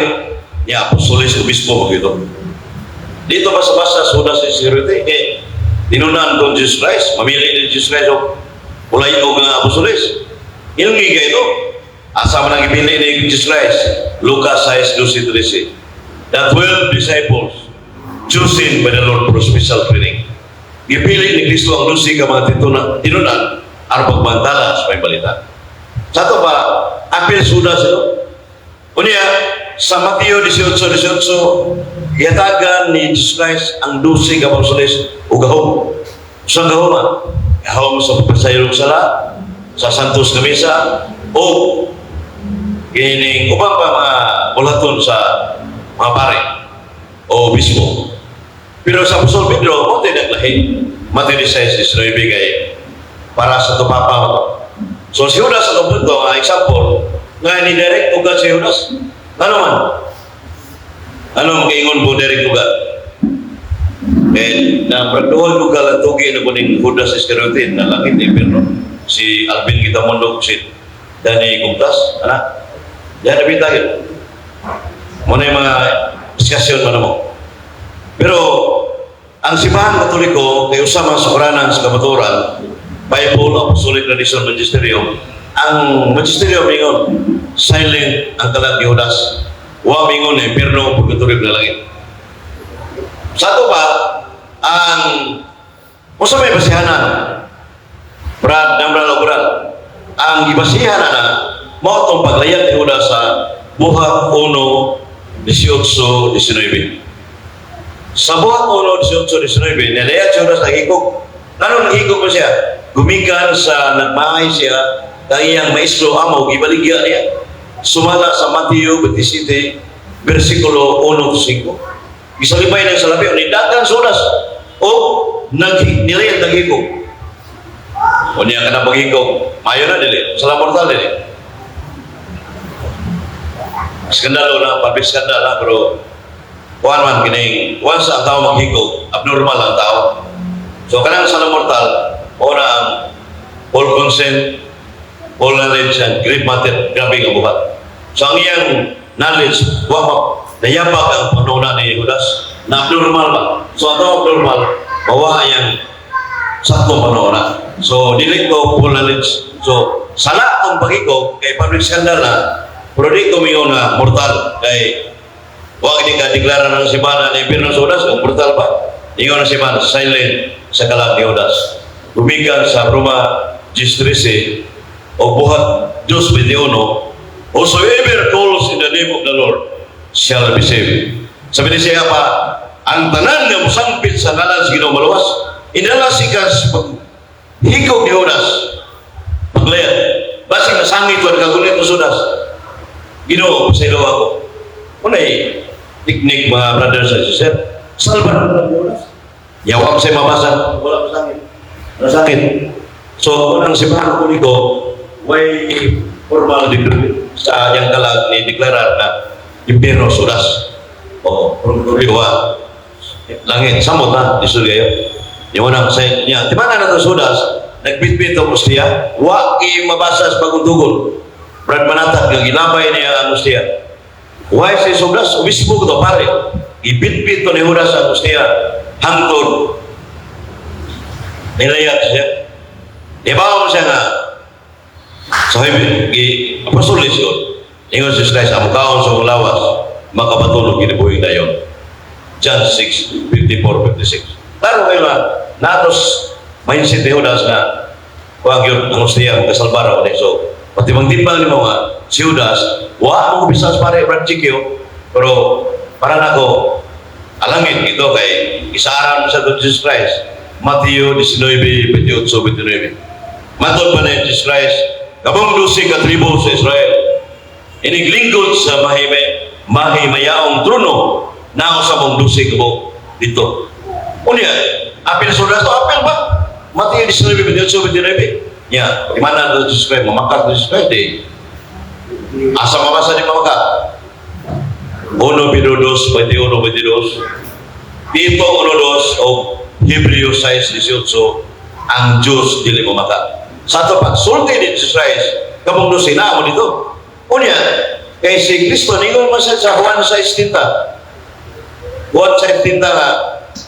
niya, apostolis, obispo begitu. Dito basta-basta sa Judas Iscariote, eh, tinunan kong Jesus Christ, mamili ni Jesus Christ og ulay og nga apostolis. Ilgi kay ito. Asa man ang gipili ni Jesus Christ? Lucas 6, 12, 13. The 12 disciples chosen by the Lord for special training. Gipili ni Kristo ang 12 ka mga tinunan aron pagbantala sa may balita. Sa ato ba, apil suda sila. Unya, Sa Mateo 18:18, gihatagan ni Jesus Christ ang 12 ka apostoles og gahom. Sa gahom, ah? Gahom sa pagpasaylo sala, sa Santos nga Misa, o kining ubang pa mga bulaton sa mga pare o obispo. Pero sa Apostol Pedro, mo naglahi. Mateo 16:19 kay para sa tupapa mo. So si Judas sa punto, nga example, nga ni direct to God si Judas. Ano man? Ano makaingon po direct to God? And na pagduol ko kalatugi na kuning Judas Iscariote na langit ni Pedro. Si Alvin Quitamundo, si Danny Gumtas, ana. Yan na tayo. Muna yung mga diskusyon man mo. Pero ang Simbahan Katoliko kay usa man sa sukaranan sa kamatuoran, Bible, Apostolic Tradition, Magisterium. Ang Magisterium mingon silent ang kalag ni Judas. Wa mingon eh, impierno, purgatorio, na langit. Sa ato pa, ang usa may basihanan, Brad, Nambral o Brad, ang gibasihan na mao tong paglayag ni Judas sa Buhat 1, 18, 19. Sa Buhat 1, 18, 19, nilayag si Judas, naghikog. Ano naghikog mo siya? Gumikan sa nagmahay siya, kang iyang maestro amo, gibaligya niya. Sumala sa Mateo 27, versikulo 1 to 5. Gisalibay ng salapi, ni dagan sa Judas, o nag, nilayag naghikog. O niya ka na paghikog, mayo na dili, sa mortal dili. Skandalo na, public scandal na, pero kuan man kining once ang tao maghikog, abnormal ang tao. So kanang sa mortal, o na ang all consent, all knowledge and grave matter, grabe nga buhat. So ang iyang knowledge, wa ma nayabag ang panuna ni Judas na abnormal ba. So ang tao abnormal, mawa iyang sakto panuna. So dili ko full knowledge. So sala tong paghikog kay public scandal na, pero di ko mingon nga mortal kay wa gid ka deklara ng simbahan na impierno sa Judas kung mortal ba. Ingon ang simbahan, silent sa kalag ni Judas. Gumikan sa Roma 10:13 o Buhat 2:21, "Whosoever calls in the name of the Lord shall be saved." Sabi ni siya pa, ang tanan nga mosampit sa ngalan sa Ginoo maluwas. Inala sikas pag hikog ni Judas. Paglayag. Basing nasangit wa kagulit ni Judas. "Ginoo, pasaylo ako." Unay teknik, mga brothers and sisters. Salba na ni Judas. Yawa mo sa mabasa. Wala masangit. Masakit. So, unang Simbahan Katoliko, way formal decree sa iyang kalag ni deklarar na impierno Judas. O, purgatorio wa. Langit, samot na, lisod kayo. Yung unang sa niya, di ba na nato Judas, nagbitbit ang hostia, wa ki mabasa sa Bagong Tugon. Brad Manatag, nga gilabay niya ang hostia. Why si Judas? Obispo ko to, pare. Ibitbit to ni Judas ang hostia. Hangtod nilayag siya. Ibaw mo siya nga sa gi apostolis yun. Ingon si Christ, ang mukaon sa mong lawas, makapatulog kinabuhi dayon. John 6, 54, 56. Klaro kayo nga, natos mindset ni Judas na huwag yun, ang hostia, magkasalbar ako. So, patibang-timbang ni mo nga, si Judas, wa mo kubisa sa pare, Brad Chiquio, pero para nako, alangin ito kay isaran mo sa Lord Jesus Christ. Mateo 19, 28, 29. Matod pa na Jesus Christ, kamong 12 ka tribo sa Israel, iniglingkod sa mahimayaong trono, nao sa mong 12 ka buok dito. Unya, apil sa Judas to, apil ba? Mateo 19, 28, 29. Ya, bagaimana to Jesus Christ, mamakat to Jesus Christ, di. Asa mabasa ni mamakat? 1 Pedro 2, 21, 22. Tito 1:2 o Hebreo 6:18, ang Diyos dili mamaka. Sa ato pagsulti ni Jesus Christ, kamong 12 na mo dito. Unya, kay si Kristo ningon man siya sa Juan 6:30. Juan 6:30 nga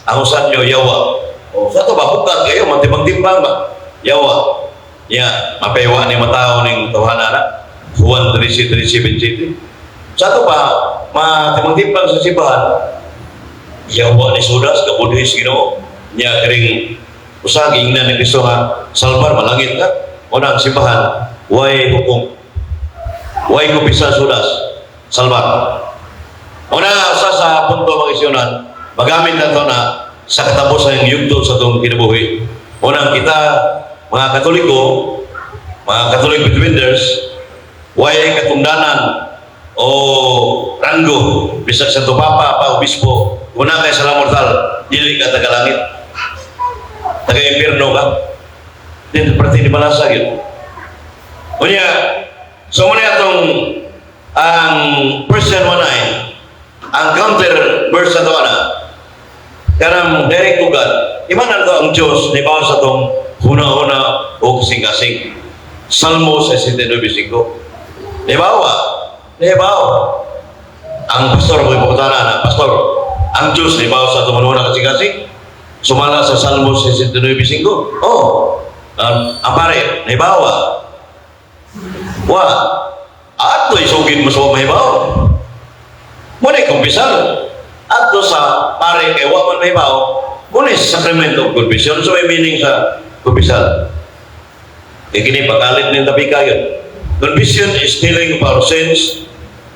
ang usan nyo yawa. O sa ato ba bukat kayo matibang-timbang ba? Yawa. Ya, mapewa ni matao ning tawhana na. Juan 13:13, 27. Sa ato pa, matibang-timbang sa simbahan, yawa ni Judas, kabudhi sa Ginoo. Niya kiring usag ingnan ni Kristo nga salbar malangit ka. Una ang simbahan, way hukom. Way kumpisal Judas, salbar. Una, usa sa punto, mga igsuonan, magamit na to na sa katapusan ng yugto sa atong kinabuhi. Unang kita, mga Katoliko, mga Catholic defenders, way katungdanan o ranggo, bisag sa Papa pa, obispo, una kay sa mortal, dili ka tagalangit. Taga-impyerno ka. Din, parte di balasa yun. Unya, so muna atong ang 1 John 1:9, ang counter verse sa to na, kanang direct to God, iba na to ang Diyos, ni sa atong huna-huna o kasing-kasing. Salmo 69:5. Di ba? Di ba? Ang pastor, kung ipakutana na, "Pastor, ang Diyos, di ba sa atong huna-huna kasing-kasing?" Sumala sa Salmo 69:5. Oh, ang pare, di ba? Wa, ato isugid mo sa mahibaw. Muna kumpisal. Ato sa pare kay wa man mahibaw, muna sa sacrament of confession. So may meaning sa kumpisal. Kaya kini pagkalit ng tabi kayo. Confession is telling of our sins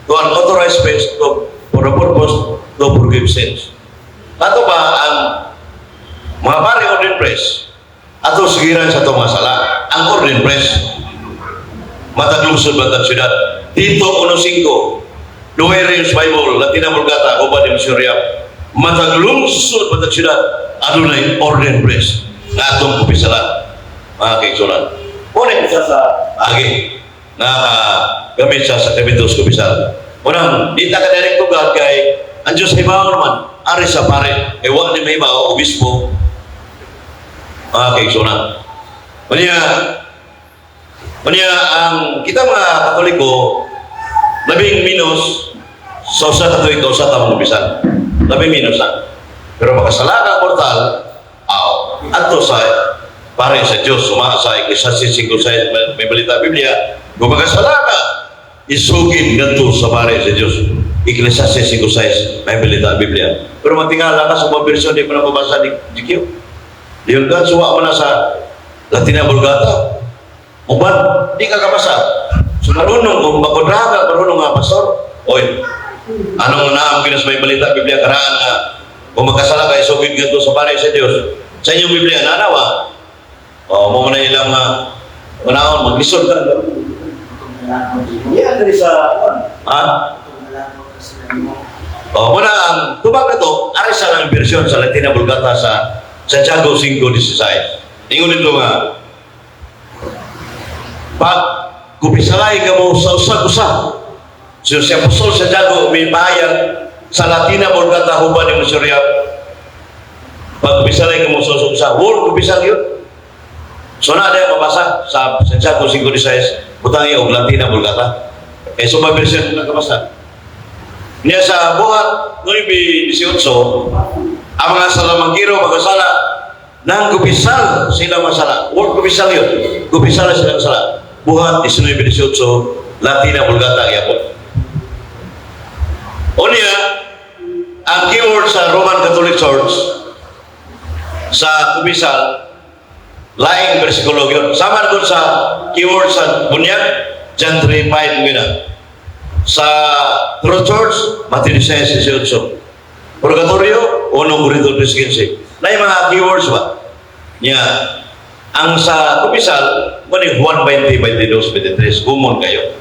to an authorized priest for the purpose to forgive sins. Ato ba ang mga pare, ordained priest, ato sugiran sa itong mga sala? Ang ordained priest, matag lungsod, matag syudad. Tito 1.5, Douay Rheims Bible, Latina Vulgata, Uban ni Monsignor Yap. Matag lungsod, matag syudad, adunay ordained priest nga atong kumpisalan, mga kaigsuonan. Una isa sa agi nga gamit sa sakramentos kumpisal. Unang, di ta ka direct to God kay ang Diyos hibaw naman, ari sa pare, kay wa ni mahibaw, obispo, mga kaigsuonan. Unya, ang kita mga Katoliko, labing minus sa usa ka tuig usa ta mangumpisal. Labing minus na. Pero makasala ka mortal, aw, adto sa pare sa Diyos, suma sa Ecclesiastes 5:6, may balita Biblia, kung makasala ka, isugid ngadto sa pare sa Diyos. Ecclesiastes 5:6, may balita Biblia. Pero matingala ka sa mga bersyon, di mo na mabasa ni GQ. Diyon ka, suwa mo na sa Latina Vulgata. Uban, di ka kabasa. So marunong, kung makontraha ka, marunong nga pastor. Oy, anong naam kinas may balita Biblia karaan nga kung magkasala ka, isugid ngadto sa pare sa Diyos? Sa inyong Biblia, nanawa. O, mo na ilang manahon, maglisod ka. Yan, diri sa, ha? O, muna ang tubag na to, ari sa lang bersyon sa Latina Vulgata sa Santiago 5:16. Ingon dito nga, pag kumpisalay ka mo sa usag-usa. So si Apostol Santiago may pahayag sa Latina Vulgata huban ni Monsignor Yap. Pag kumpisalay ka mo sa usag-usa, word kumpisal yun. So na na mabasa sa Santiago 5:16, butang og Latina Vulgata. Eh, so may version na kabasa. Niya sa Buhat 9:18, ang mga salamangkiro magasala nang kumpisal sila masala. Word kumpisal yun. Kumpisal sila masala. Buhat 19:18, Latina Vulgata gyapon. Unya, ang keyword sa Roman Catholic Church sa kumpisal, laing bersikulo yun. Sama ko sa keyword sa bunyag, John 3:5 gina. Sa True Church, Matthew 16:18. Purgatorio, 1 Corinto 3:15. Na yung mga keywords ba? Niya, ang sa kumpisal, mao ni Juan 20, 22, 23, common kayo.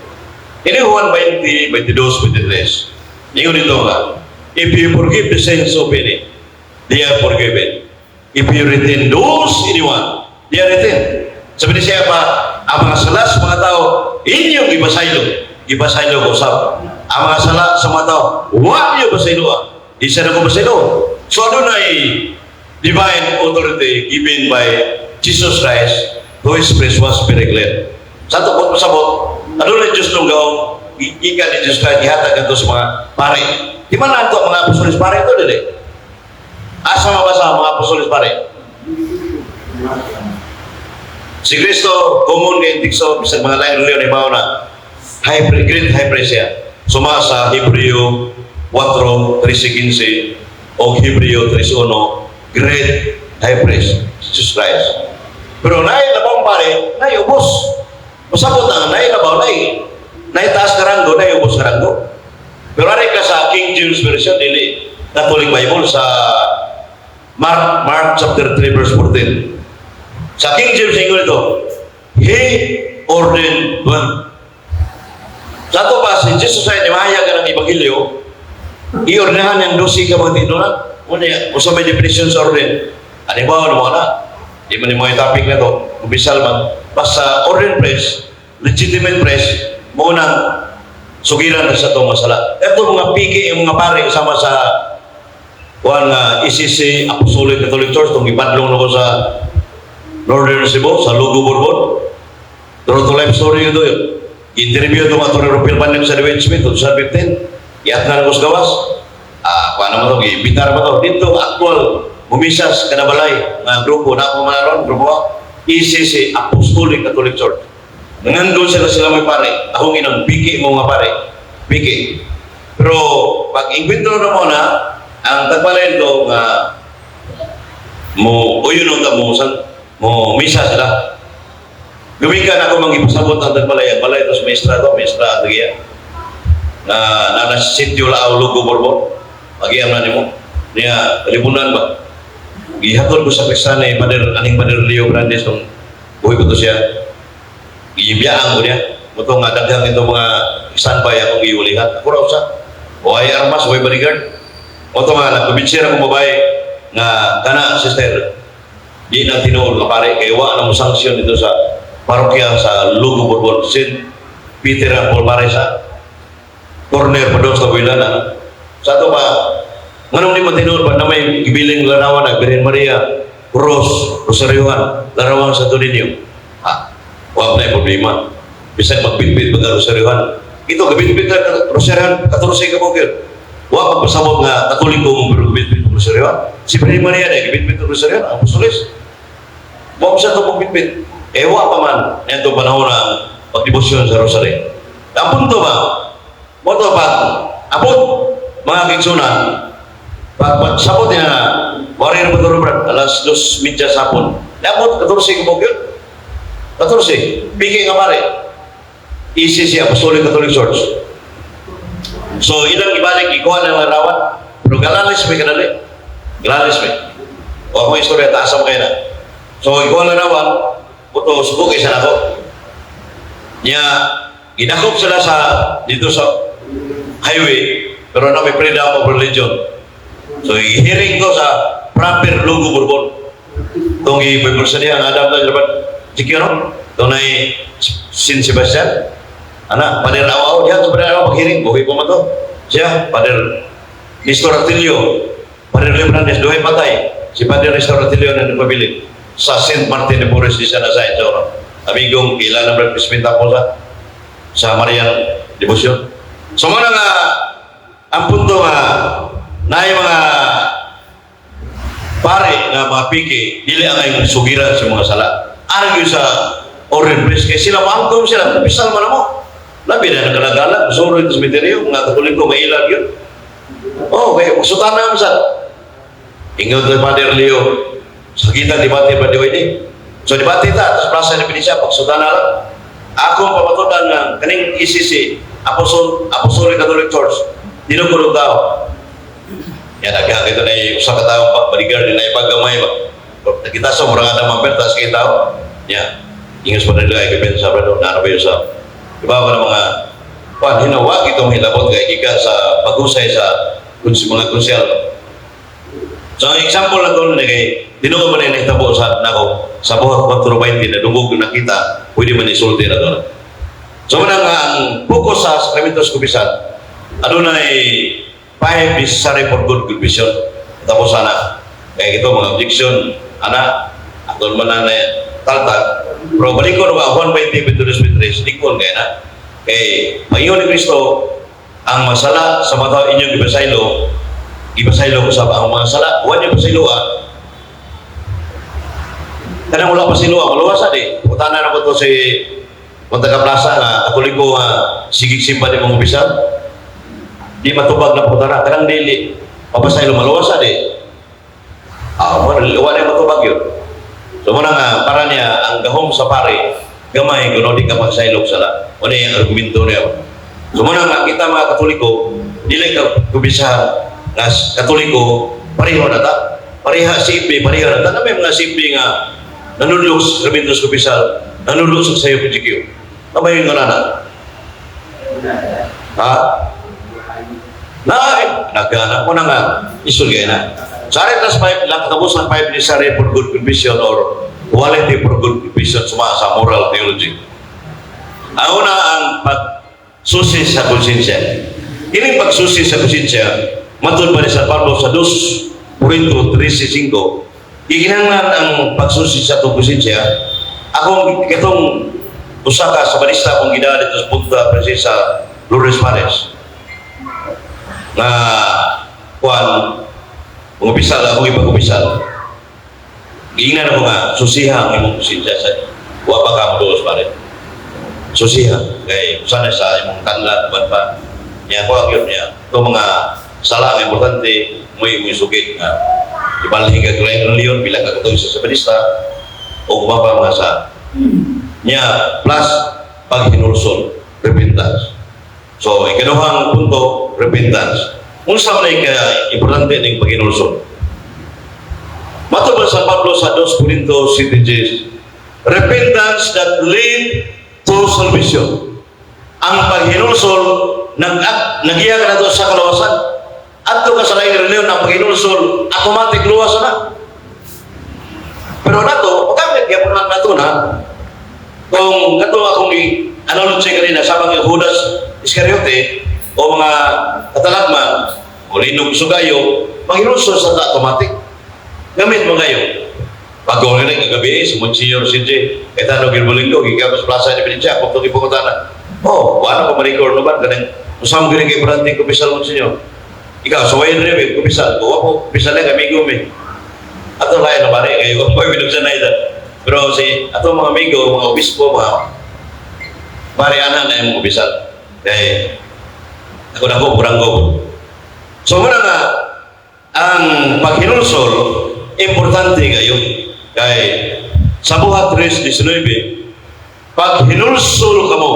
Ini Juan 20, 22, 23. Ingon dito nga, "If you forgive the sins of any, they are forgiven. If you retain those anyone, they are retained." Sabi ni siya pa, ang mga sala sa mga tao, inyong ibasaylo. Ibasaylo ko usab. Ang mga sala sa mga tao, wa niyo basaylo ah. Isa na ko basaylo. So ano na divine authority given by Jesus Christ to his priest was very clear. Sa ato po pasabot, ano na Diyos nung gaong gikan ni Jesus Christ gihatag kadto sa mga pare. Di man nato mga apostoles pare ito dili. Asa mabasa ang mga apostoles pare? Si Kristo, common kay teksto bisag mga lain relihiyon ni mao na high priest, great high priest siya. Suma sa Hebreo 4, 13, 15 o Hebreo 3.1, great high priest, Jesus Christ. Pero naay labang pare, naay ubos. Masabot ang naay labaw, naay taas ka ranggo, naay ubos ka ranggo. Pero ari ka sa King James Version, dili Catholic Bible, sa Mark chapter 3 verse 14. Sa King James ingon ito, "He ordained 12." Sa ato pa, si Jesus ay nimahayag ng Ebanghelyo, iordinahan ng 12 ka mga tinunan. Muna, usa may definition sa ordain. Ano ba, ano mo na? Di man mo yung topic na to, kumpisal man. Basta ordained priest, legitimate priest, mo nang sugiran na sa itong masala. Ito mga piki, yung mga pare sama sa kuan nga ECC Apostolic Catholic Church, itong ipadlong na ko sa Northern Cebu, sa Lugo, Borbon. True to life story yun yun. Interview ito mga Tony Rupil Bandang sa Dwayne Smith, 2015. Iat na ko sa gawas. Ah, paano mo ito? Gibitar pa to. Dito, actual, mumisas kanabalay nga grupo na ako manaron, grupo ECC Apostolic Catholic Church. Nangandol sila sila may pare. Akong inon, piki mo nga pare. Piki. Pero pag ingkwentro na mo na, ang tagbalay ito nga mo uyon ta mo san mo misa sila. Gumikan ako mangipasabot ang tagbalay, ang balay ito sa maestra to, maestra tagiya. Na na na sitio Lao Lugo Borbon. Magiyam na nimo. Niya kalibunan ba? Gihatod ko sa Kristana ni Pader aning Pader Leo Grandes nung buhi ko to siya. Gibiyaan ko niya. Muto nga daghang ito mga standby akong giulihan. Ako raw sa way armas, way bodyguard. Muto nga nagkubinsir akong babae nga kana sister di na tinuod nga pare kay wa na mo sanksyon dito sa parokya sa Lugo Borbon, St. Peter and Paul Pare sa corner pa doon sa Builan, ano. Sa ato pa nganong di man tinuod pa na may gibiling larawan na Birhen Maria, cross, rosaryuhan, larawan sa Niño? Ah, wa na problema bisag magbitbit ba rosaryuhan ito, gabitbit na rosaryuhan 14 ka bukid, wa pa pasabot nga Katoliko mo pero gabitbit ang rosaryuhan. Si Birhen Maria na gabitbit ang rosaryuhan, ang apostoles. Wa sa ito magbitbit eh, wa pa man nito panahon ng pagdebosyon sa rosary. Ang punto ba mo to, pag abot mga kaigsunan, pag sabot niya na wari na ba brad, alas 2:30 sa hapon. Dapat 14 ka yun. 14. Piki nga pare. ECC Apostolic Catholic Church. So ilang ibalik, ikuha ng larawan. Pero galalis may kadali. Galalis may. O ako istorya, taas mo kayo na. So ikuha ng larawan, buto, subok isa na ako. Niya, ginakop sila sa dito sa highway, pero na may freedom of religion. So, i-hearing ko sa proper Lugo Borbon. Itong i-Bible niya, ang Adam na dapat, Sikyo, no? Itong na Sin Sebastian. Ana, Pader Aw-Aw, diyan sa Pader Aw, pag-hearing, buhi pa man to. Siya, Pader Nestor Atilio, Pader Lebrandes, duhay patay. Si Pader Nestor Atilio na nagpabilig sa St. Martin de Porres di siya nasa no? Amigong kilala ng replacement ako sa Marian Devotion. So muna nga, ang punto nga, na yung mga pare nga mga piki, dili ang ay sugiran sa mga sala. Arang yun sa ordained priest, kaya sila maangkom sila, pisal man mo. Labi na nagkalagala, suro ito sa cementerio, mga Katoliko, mailag yun. Oh, kaya magsutana sa Ingon kay Father Leo, sa kita debate ba di ini? So debate ta, sa Plaza ni Benicia, pagsutana lang. Ako ang pamatudan nga kaning ECC, Apostolic Catholic Church, dinukulong tao. Yan, nagkaka ito na usa ka tao, bodyguard, na ipagamay ba? Nakita sa murang nga naman tas kay tao. Ya, ingos pa nila ay kapensa ba doon, na ba yun sa iba ba ng mga kuan hinawag itong hilabot kay gikan sa paghusay sa mga konsyal. So ang example na doon kay tinuod man na nahitabo sa nako sa buhat 4:20 na dungog nakita, pwede man isulti na doon. So muna nga ang focus sa Sacramentos Kumpisal, adunay five necessary for good confession. Tapos ana, kaya ito mga objection, ana, aton man na na taltag. Pero balik ko na ba, 1:20, 22, 23, likon kaya na. Kay Panginoon ni Kristo, ang masala sa mga inyong gipasaylo, gipasaylo ko sa ang mga sala, huwag niyo pasaylo ah. Kanang wala pasaylo ah, maluwas di. Putana na ko to si Punta ka plaza nga, Katoliko nga, sigig simba di mong umpisa. Di matubag na putana, kanang dili. Mapasaylo maluwas di. Ah, wala wala matubag yun. So muna nga, para niya, ang gahom sa pare, gamay, kuno di ka magsaylog sala. Wala yung argumento niya. So muna nga, kita mga Katoliko, Dili ka kumpisahan nga Katoliko, pareho na ta. Pareha simple, pareho na ta. Na may mga simple nga nanudlok sa sakramento sa kumpisal, nanudlok sa sayo PGQ. Kamay yung na. Ha? Na, eh, nagana ko na nga, isul kayo na. Sa Aretas 5, lang katapusan 5 necessary for good confession or quality for good confession suma sa moral theology. Ang una, ang pagsusi sa konsensya. Kining pagsusi sa konsensya, matod pa ni San Pablo sa 2 Corinto 13:5, gikinahanglan ang pagsusi sa atong konsensya. Akong katong usa ka Sabanista akong gidala dito sa Punta Princesa Lourdes Pares nga kuan umpisal ako ipag-umpisal, giingnan ako nga susiha ang imong konsensya sa wa pa ka moduos, pare. Susiha kay sana sa imong tanlan ban pa niya ko ang yun niya ito mga sala nga importante mo imong sugid nga ibalhin ka kay reliyon bilang ka katong sa Sabanista o kumapa mga sa niya plus paghinulsol, repentance. So ikaduhang punto, repentance. Unsa man ay ka importante ning paghinulsol? Matod ba San Pablo sa 2 Corinto 7:10, repentance that lead to salvation. Ang paghinulsol nag nagiya ka nato sa kalawasan. Adto ka sa laing reliyon, ang paghinulsol automatic luwas na. Pero nato, magamit gyapon lang nato na kung kato akong i-analogy kanina sa mga Judas Iscariote o mga katalagman o linog sugayo, maghinulsol sa automatic. Gamit mo kayo. Pag gawin na kagabi, si Monsignor CJ, Cayetano Gilbolinggo, gikan sa Plaza de Independencia, kung itong ipungutana. Oh, wala ko ma-record no ba? Ganang, usam gini kay Branding kumpisal, Monsignor. Ikaw, suwayin rin, may kumpisal. Kuha ko, kumpisal lang, amigo mi. Ato lain na pare, kayo, kung may binugsan na ito. Pero si, ato mga amigo, mga obispo, mga pare, ana na yung kumpisal. Kaya, ako na ko, kurang ko. So, muna nga, ang paghinulsol, importante kayo. Kay sa Buhat 3:19, pag hinulsol ka mo,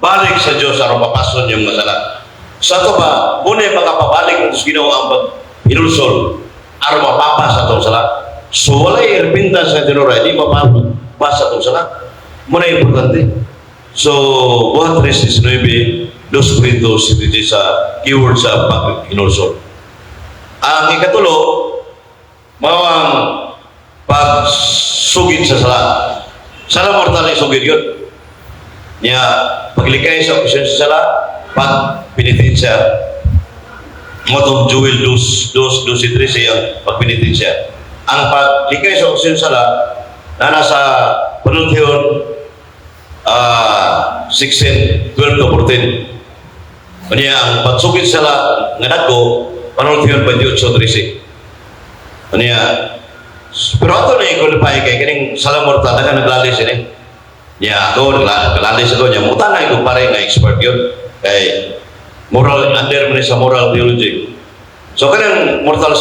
balik sa Diyos aron papason yung masala. Sa ito ba, muna makapabalik ng Ginoo ang paghinulsol aron mapapa sa atong sala. So walay repentance sa tinuray, di mapapa sa atong sala. Muna importante. So, Buhat 3:19, 2 Corinto 7 sa keyword sa paghinulsol. Ang ikatulo, mao ang pagsugid sa sala. Sala mortal ay sugid yun. Niya, paglikay sa opisyon sa sala, pag penitensya, mo tong Joel 2, 2, 2, 3 ang pagpenitensya. Ang paglikay sa opisyon sa sala, na nasa panultihon 16, 12 to 14. Kanya ang pagsugid sa sala nga dagko, panultihon 28, 13. Kanya, pero ato na i-qualify kay kining sala mortal na naglalis ini. Niya ako, naglalis ako niya. Muta na ko pare nga expert yun. Kay moral, under man sa moral theology. So kanang mortal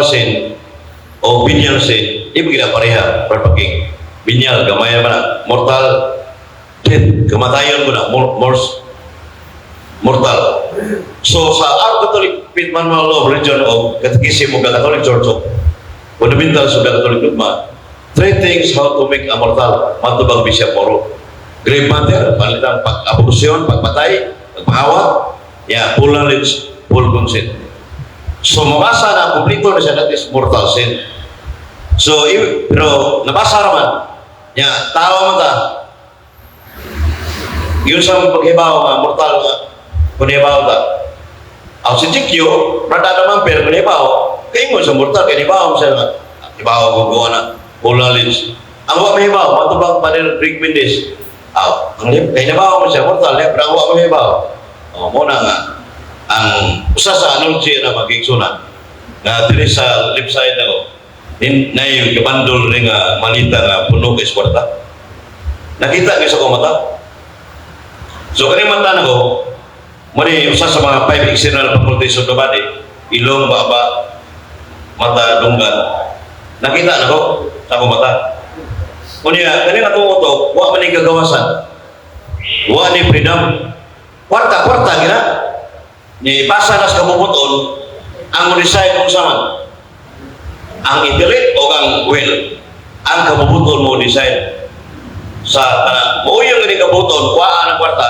sin o venial sin, di ba gina pareha pagpaging venial gamay man na mortal death, kamatayon mo na mortal. So sa our Catholic Faith Manual of Religion o Catechism of the Catholic Church o Fundamentals of the Catholic Dogma, three things how to make a mortal, matubang Bishop Moro. Grave matter, palitang pag-abortion, pagpatay, pagpahawat, yeah, full knowledge, full consent. So mabasa na, kumplito na siya, that is mortal sin. So, pero nabasa naman, ya, tao man ta, yun sa paghibaw nga, mortal nga, kung hibaw ta. Ang si Jikyo, rada naman pero kung hibaw, kaya mo sa mortal, kaya hibaw siya nga, hibaw ko gawa na, full knowledge. Ang wa mahibaw, matubang Father Rick Mendez, ah, ang kaya hibaw mo siya, mortal, eh, pero ang wa mahibaw. O, muna nga, ang usa sa analogy na magigsuna, nga diri sa left side nako, in, na yung kabandol rin nga malita nga puno kay kwarta. Nakita gyud sa akong mata. So kani mata nako, mo ni usa sa mga five external faculties of the body, ilong, baba, mata, dunggan. Nakita nako sa akong mata. Kunya, kani atong utok, wa man ni kagawasan. Wa ni freedom. Kwarta, kwarta, gina. Ni pasa na sa kabubuton, ang mo-decide kung saan. Ang intellect o ang will. Ang kabubuton mo decide sa kanang mo yung ganing kabubuton, kuhaan ang kwarta,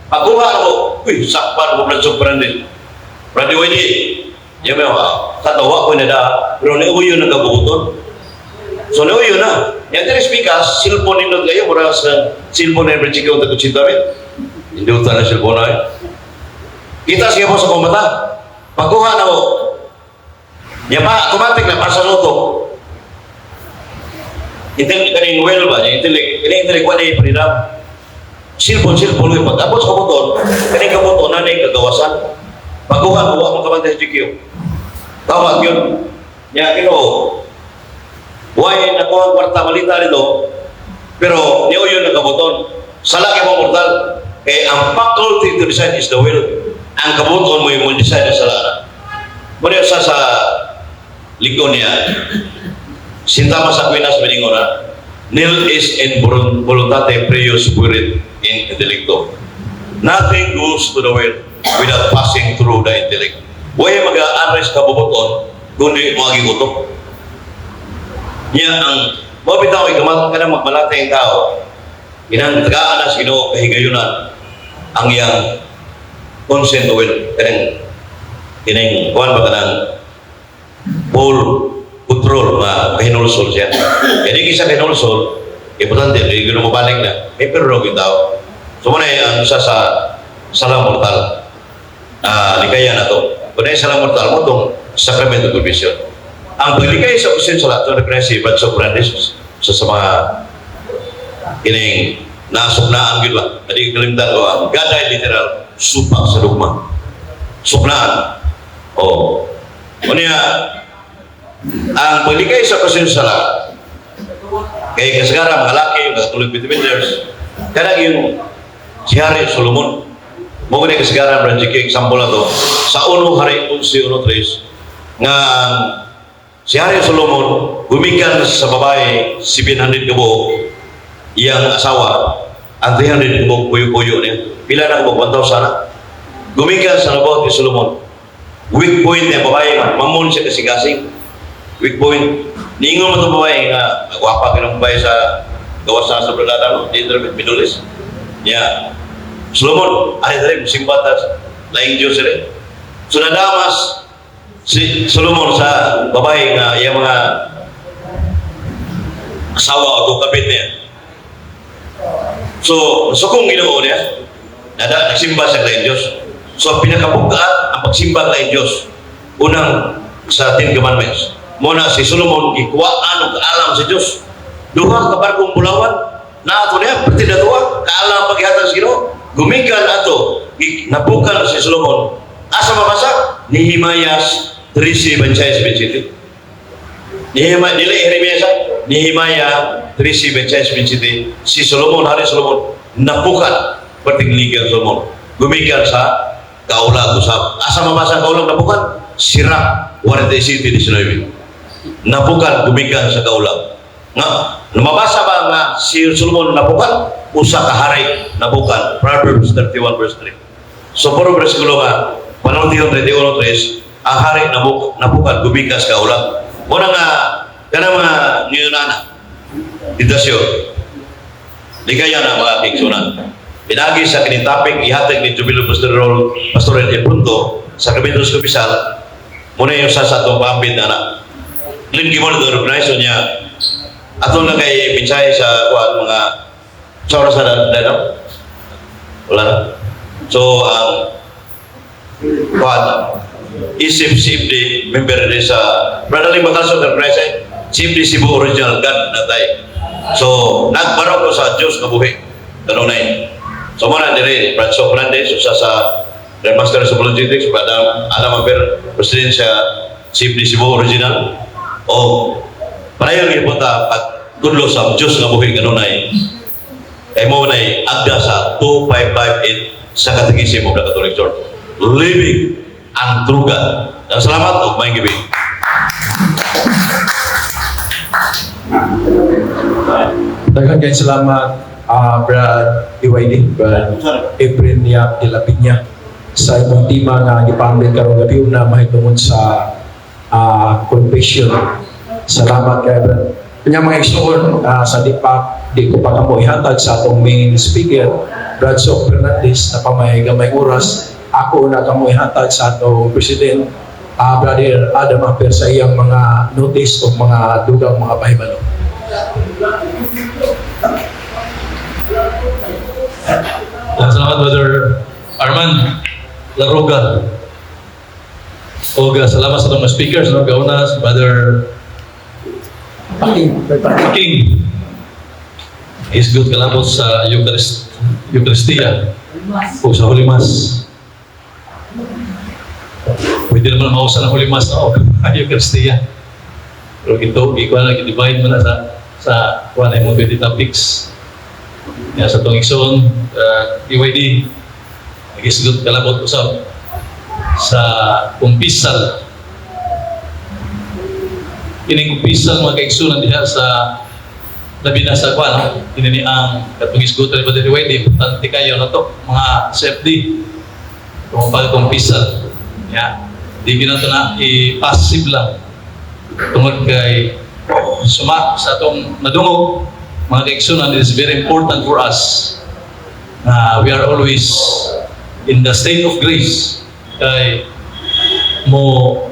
pagkuha mo, uy, sakpan mo Brad Brandon. Brady Wayne, yan mo, katawa ko na da, pero niuyo ng kabubuton. So niuyo na. Yang diri speakers, cellphone nindot kayo, mura sa cellphone na yung Chico ang tagkutsita rin. Hindi na cellphone na eh. Kita siya po sa kumata. Pagkuha na mo, ya pa, automatic na, para sa luto. Intellect kaning will ba, yung intellect, kaning intellect, wala yung freedom. Cellphone, cellphone, yung pag-abot sa kabuton, kaning kabuton na na kagawasan. Pagkuha mo, wa mo kabantay sa GQ. Tawag yun. Ya, Ginoo, why nakuha ang kwarta malita nito, pero niyo yun ang kabuton. Sala kay mo mortal. Kay ang faculty to decide is the will. Ang kabuton mo yung mo decide sa sala na. Muna sa likod niya, Sinta Thomas Aquinas miningon na, "Nil est in voluntate prius fuerit in intellecto." Nothing goes to the will without passing through the intellect. Way mag-aarres kabubuton, kundi moagi utok. Niya ang mao bitaw ikamat ka na magmalate ang tao. Inang tagaan na sa Ginoo kahigayunan ang iyang consent will kanang kining kuan ba kanang full control nga kahinulsol siya. Kaya di kisa kahinulsol, importante, di ko mabalik na, may pero yung tao. So muna ang isa sa salang mortal. Ah, likaya na to. Kung na salang mortal mo itong sacrament of confession. Ang paglikay sa kusyon sa lahat ng si Brad Sobrandis sa mga kining nasuknaan gyud ba. Adi kalimtan ko ang God ay literal supak sa dugma. Suknaan. Oh. Unya, ang paglikay sa kusyon sa lahat, kay kasagara mga laki, mga Catholic defenders, kanang yung si Hari Solomon, mo gani kasagaran Brad JK, example na to, sa 1 Hari 11:1-3, nga si Hari Solomon, gumikan sa babae, 700 kabuok, iyang asawa, ang 300 kabuok puyo-puyo niya. Pila na kabuok? 1,000 na. Gumikan sa nabot ni Solomon. Weak point niya, babae man, mamon siya kasing-kasing. Weak point. Niingon mo itong babae nga, gwapa ka ng babae sa gawas na sa Brigada, no? Dito rin, Middle East. Niya, Solomon, ay dali, simba ta, laing Diyos rin. So nadamas si Solomon sa babae nga iyang mga asawa o kapit niya. So, sukong Ginoo niya, nada, nagsimba siya kay Diyos. So, pinakabugat ang pagsimba kay Diyos. Unang sa Ten Commandments. Muna si Solomon, gikuhaan og kaalam sa Diyos. Duha ka barkong bulawan, na ato niya, pati na tuwa, kaalam paghihatag sa Ginoo. Gumikan ato, napukan si Solomon. Asa mabasa? Nehemiah 13:27. Nehemiah, dili Jeremias, ha? Nehemiah 13:27. Si Solomon, Hari Solomon, napukan, perting ligang Solomon. Gumikan sa kaulag usab. Asa mabasa ang kaulag napukan? Sirach 47:19. Napukan, gumikan sa kaulag. Nga, lumabasa ba nga si Solomon napukan? Usa ka hari napukan. Proverbs 31 verse 3. So, puro bersikulo nga, panahon 31.3, ang hari napukan, gumikan sa kaulag. Muna nga, kanang mga niyunana, Tentasyon. Ligaya na mga kigsunan. Pinagi sa kining topic, ihatag ni Jubilo Pastoral, Pastoral E. Punto, sa Kapitulos Kapisal, muna yung sa atong paambit na anak. Lin Gimon, ito organization niya, ato na kay mensahe sa kuan mga sa oras na na, no? Wala na. So, ang kuan, isip CFD, member din sa Brother Lim Bacalso, organization, CFD Cebu Original God natay. So, nagbarok ko sa Diyos nga buhi. Kanunay. So, muna dire, Franco Fernandez, usa sa Grandmaster sa Apologetics, Brother Adam Aber, President sa CFD Cebu Original. O, padayon gyud ta pagtudlo sa Diyos nga buhi kanunay. Kay mo nay agda sa 2558 sa Catechism of the Catholic Church. Living ang true God. Salamat ug maayong gabi.
Daghan kay salamat. Brad EYD, Brad Efren Yap de la Piña, sa imong tema nga gipambit karong gabi na mahitungod sa confession. Salamat kay Brad. Kanya, mga igsoon, sa di pa di ko pa kamo ihatag sa atong main speaker, Brad Sok Fernandez, na pamay gamay oras, ako na kamo ihatag sa atong president, Brother Adam Aper, sa iyang mga notice o mga dugang mga pahibalo.
Salamat, Brother Arman Laruga. Oga, salamat sa atong mga speakers. No? Gauna, si Brother
Paking.
King. Is good kalabot sa Eucharist, Eucharistia o sa Holy Mass. Pwede naman mausa ng Holy Mass na o Eucharistia. Pero ito, ikuha na, divide mo na sa kuha na yung 20 topics. Ya, sa itong igsoon, EYD, nag-isgot kalabot usab sa kumpisal. Kining kumpisal, mga kaigsunan, diha sa labi na sa kuha, no? Ini ang katong isgutan ni Brother EYD, importante kayo na to, mga CFD, kung pagkumpisal. Ya, di gina to na i-passive lang. Tungod kay suma sa atong nadungog, mga kaigsunan, it is very important for us na we are always in the state of grace kay mo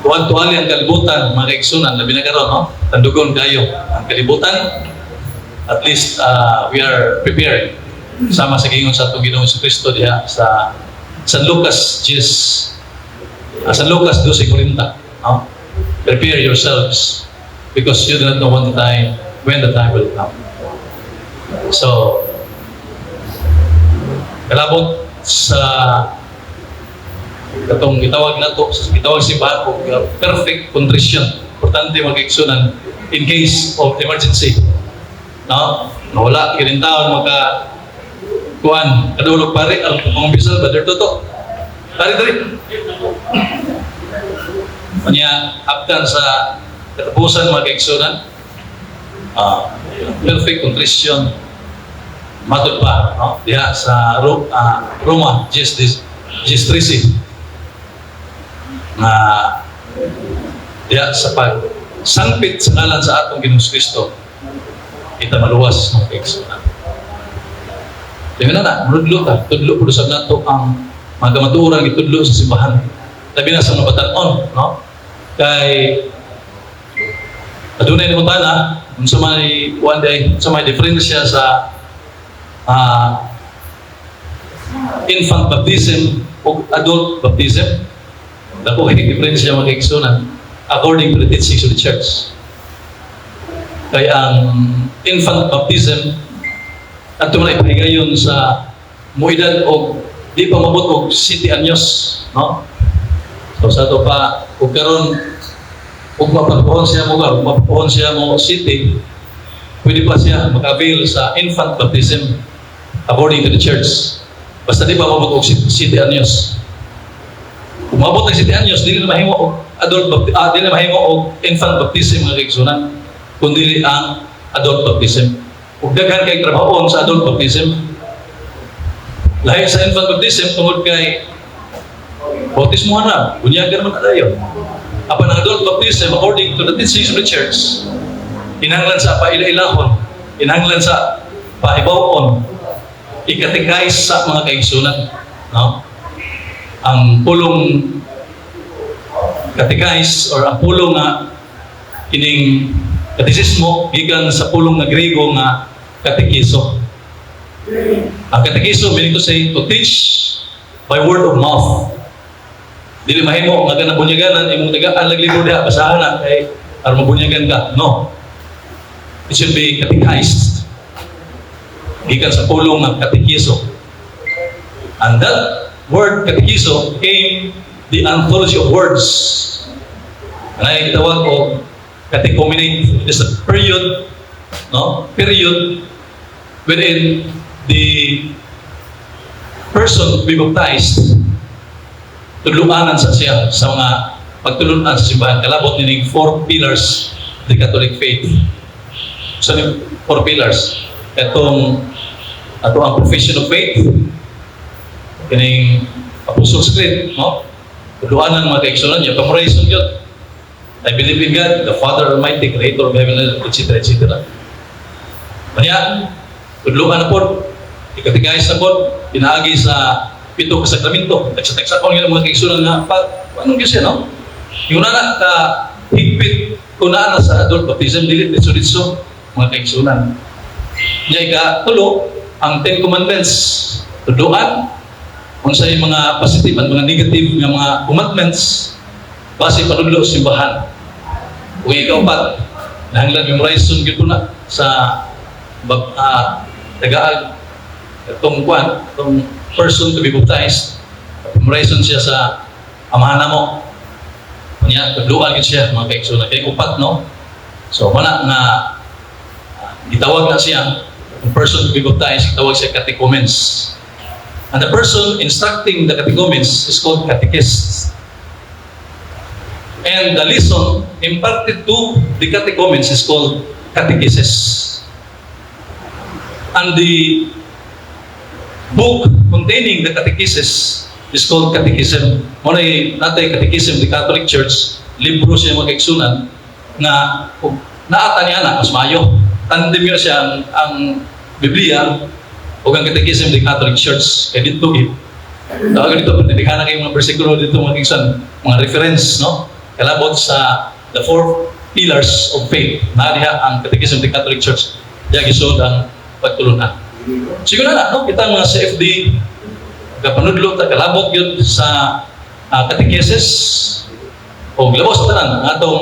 tuwan-tuwali ang kalibutan, mga kaigsunan, labi na karon, no? Tandugon kayo ang kalibutan. At least we are prepared sama sa gingon sa atong Ginoong Kristo diha sa San Lucas 10, San Lucas 12:40, no? "Prepare yourselves because you do not know when the time will come." So kalabot sa katong gitawag nato, gitawag si simbahan og perfect contrition. Importante, mga kaigsunan, in case of emergency, no, nawala kining taon maka kuan kadulog pare ang pangumpisal, Brother Toto, pare diri. Unya after sa katapusan, mga kaigsunan, perfect contrition matud pa, no, diha sa Roma 10 10:13 nga diha sa pag sangpit sa ngalan sa atong Ginoong Kristo kita maluwas, mga kaigsunan. Tingnan na na, manudlo ta, tudlo pud usab nato ang mga kamatuoran gitudlo sa simbahan. Labi na sa mga batan-on, no? Kay adunay nangutana unsa may one day, unsa may diferensya sa infant baptism o adult baptism. Dako kay diferensya, mga kaigsunan, according to the teachings of the church. Kay ang infant baptism adto man ay pahigayon sa muedad og di pa mabot og 7 anyos, no? So sa ato pa ug karon ug mapapuhon siya mo ug mapapuhon siya mo 7, pwede pa siya maka-avail sa infant baptism according to the church. Basta di pa mabot og 7 anyos. Kung mabot ang 7 anyos, dili na mahimo og adult baptism, dili na mahimo og infant baptism, mga kaigsunan, kundi ang adult baptism. Ug daghan kay trabahoon sa adult baptism. Lahi sa infant baptism tungod kay bautismo na, bunyagan naman na tayo. Apan ang adult baptism, according to the teachings of the church, kinahanglan sa paila-ilahon, kinahanglan sa pahibaw-on, i-catechize sa mga kaigsunan. No? Ang pulong catechize or ang pulong nga kining katekismo gikan sa pulong nga Grego nga katekiso. Ang katekiso meaning to say to teach by word of mouth. Dili mahimo nga kanang bunyaganan imong tagaan lang libro diha, basahan na kay aron mabunyagan ka. No. It should be catechized. Gikan sa pulong nga katekiso. And that word katekiso came the anthology of words. Ang gitawag og catechumenate. It is a period, no? Period wherein the person be baptized, tudluanan sa siya sa mga pagtulunan sa simbahan kalabot nining four pillars of the Catholic faith. Sa so, four pillars. Itong ato ang profession of faith, kining Apostles' Creed, no? Tudluanan, mga kaigsunan niya, memorization yun. "I believe in God, the Father Almighty, Creator of heaven and earth," etc., etc. Kanya, tudluan na po, i-catechize na po, pinaagi sa pito ka sakramento. Tagsa-tagsa ko nga mga kaigsunan nga, pa, anong siya, no? Yung na ka higpit kung naa na sa adult baptism, dili ditso-ditso, mga kaigsunan. Nya ika tulo, ang Ten Commandments, tudluan, unsay mga positive at mga negative nga mga commandments base panudlo sa simbahan. Ug ikaupat, nahanglan memorize gyud po na sa tagaag itong kwan, itong person to be baptized, memorize siya sa Amahan Namo. Unya, tudluan gyud siya, mga kaigsunan. Kay upat, no? So, wala nga gitawag na siya, ang person to be baptized, gitawag siya catechumens. And the person instructing the catechumens is called catechist. And the lesson imparted to the catechumens is called catechesis. And the book containing the catechesis is called catechism. Mao na natay Catechism of the Catholic Church, libro siya, mga kaigsunan, nga kung naata niya na, mas maayo. Tandem yun siya ang Biblia o ang Catechism of the Catholic Church. Kaya dito, eh, tawag dito, pagdidikha na kayong mga bersikulo dito, mga kaigsunan, mga reference, no? Kalabot sa the four pillars of faith. Na diha ang Catechism of the Catholic Church. Diha gisod ang pagtulunan. Siguro na, no? Kita mga CFD, kapanudlo ta kalabot yun sa catechesis o labos sa tanan ang atong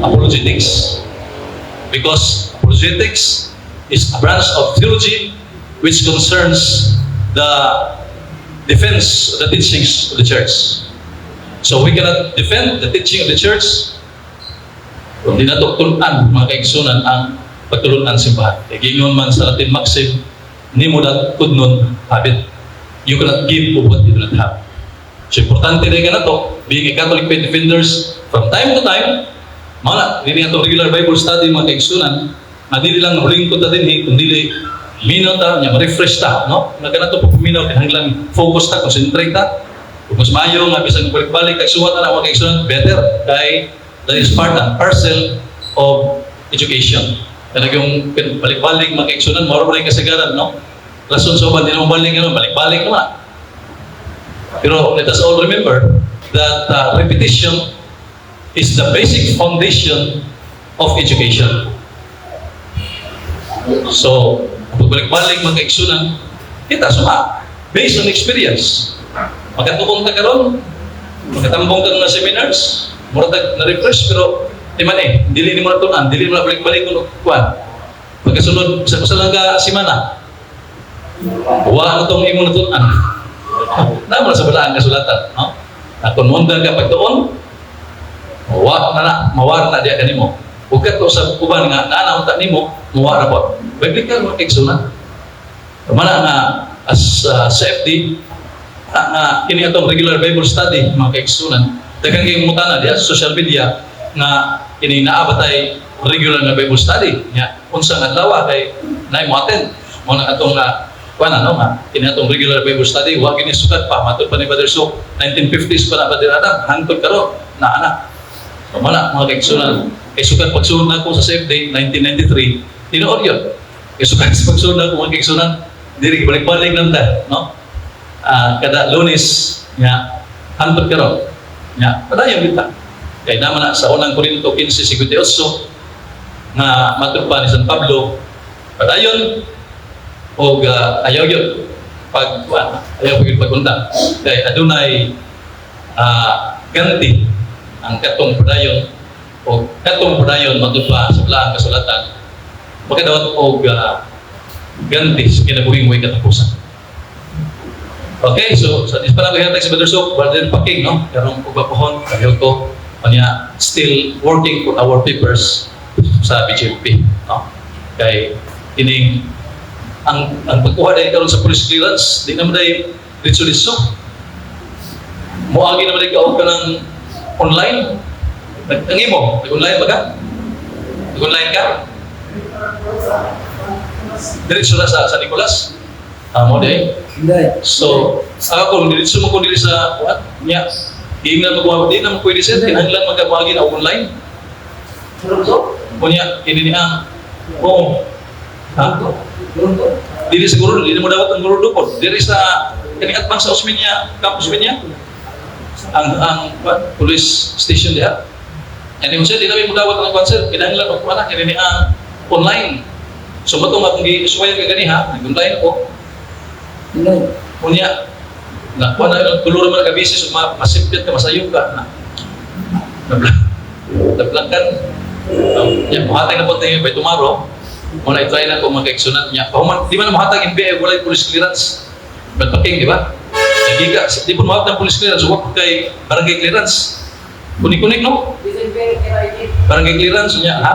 apologetics. Because apologetics is a branch of theology which concerns the defense of the teachings of the church. So we cannot defend the teaching of the church kung di nato tun-an, mga kaigsunan, ang pagtulunan simbahan. Kay gingon man sa Latin maxim, "Nemo dat quod non habet." You cannot give of what you do not have. So importante rin ka na to, being a Catholic faith defenders, from time to time, mga dili nga to regular Bible study, mga kaigsunan, nga dili lang hulingkod ta dinhi, kundi minaw ta, nya ma-refresh ta, no? Nga kanato po paminaw, kinahanglan focus ta, concentrate ta. Kung mas maayo nga bisan balik-balik kag suwat na, mga kaigsunan, better kay that is part and parcel of education. Kaya yung balik-balik, mga kaigsunan, mao ra kasagaran, no? Rason sa uban, di naman balik, ano, balik-balik naman. Pero let us all remember that repetition is the basic foundation of education. So, pagbalik-balik, mga kaigsunan, kita suma, based on experience. Makatuon ka karon, makatambong ka ng seminars, mura tag na-refresh, pero di man eh, dili ni mo natunan, dili mo na balik-balik kung kuan. Pagkasunod sa usa lang ka semana, wa na tong imo natunan. Naa sa balaan kasulatan, no? Na kung muundang ka pagtuon, wa na na, mawara na diya kanimo. Ug kato sa uban nga naa na unta nimo, muwa ra po. Biblical, mga kaigsunan. Mana nga as CFD nga kini atong regular Bible study, mga kaigsunan, daghan kayong mutana diya sa social media nga kini naa ba tay regular nga Bible study nya unsa nga adlaw kay naay mo attend. Mo na atong nga kuan ano nga kini atong regular Bible study wa kini sukat pa matud pa ni Brother Sok 1950s pa na Brother Adam hangtod karon na ana. So mana, mga kaigsunan, kay sukat pagsulod na ako sa CFD 1993, tinuod yun. Kay sukat sa pagsulod na ako, mga kaigsunan, diri balik-balik lang ta, no? Ah, kada Lunes nga hangtod karon. Nga padayon kita. Kay naman na sa Unang Korinto 15:58 nga matud pa ni San Pablo, padayon og ayaw yun pag kuan, ayaw pag pagundang kay adunay ganti ang katong padayon o katong padayon matud pa sa balaang kasulatan makadawat og ganti sa kinabuhing way katapusan. Okay, so sa dis pa lang gihatag si Brother Sok, Brother Paking, no? Karong pagbapuhon, kayo ko, kanya still working for our papers sa BJP, no? Kay kining ang pagkuha dahil karon sa police clearance, di naman dahil ditso-ditso. Moagi naman dahil ka og kanang online. Ang imo, nag-online ba ka? Nag-online ka? Diretso na sa San Nicolas. Ah, mo di. So, ako kung diretso mo ko diri sa what? Nya. Di na magwa di na mo pwede, sir, kinahanglan magkabuhagi na online. Kunya kini ni ang, oo. Ha? Dili siguro, dili mo dawat ang guro po. Diri sa kani atbang sa Osmeña, Campus Osmeña. Ang what, police station diha. And yung sir, di namin mo dawat ang kwan, sir, kinahanglan og kuan kini ni ang online. So matong akong gi-suway kay gani ha, nag-online ko. Unya, na kuan na tulo man ka busy, so masipyat ka, masayop ka na. Nablankan. Ya, muhatag na po tayo by tomorrow. Mo na i-try na ko mga niya. Pahuman, di man muhatag NBI, wala yung police clearance. But paking, di ba? Nagika, di po muhatag ng police clearance, wala kay barangay clearance. Kunik-kunik, no? Barangay clearance niya, ha?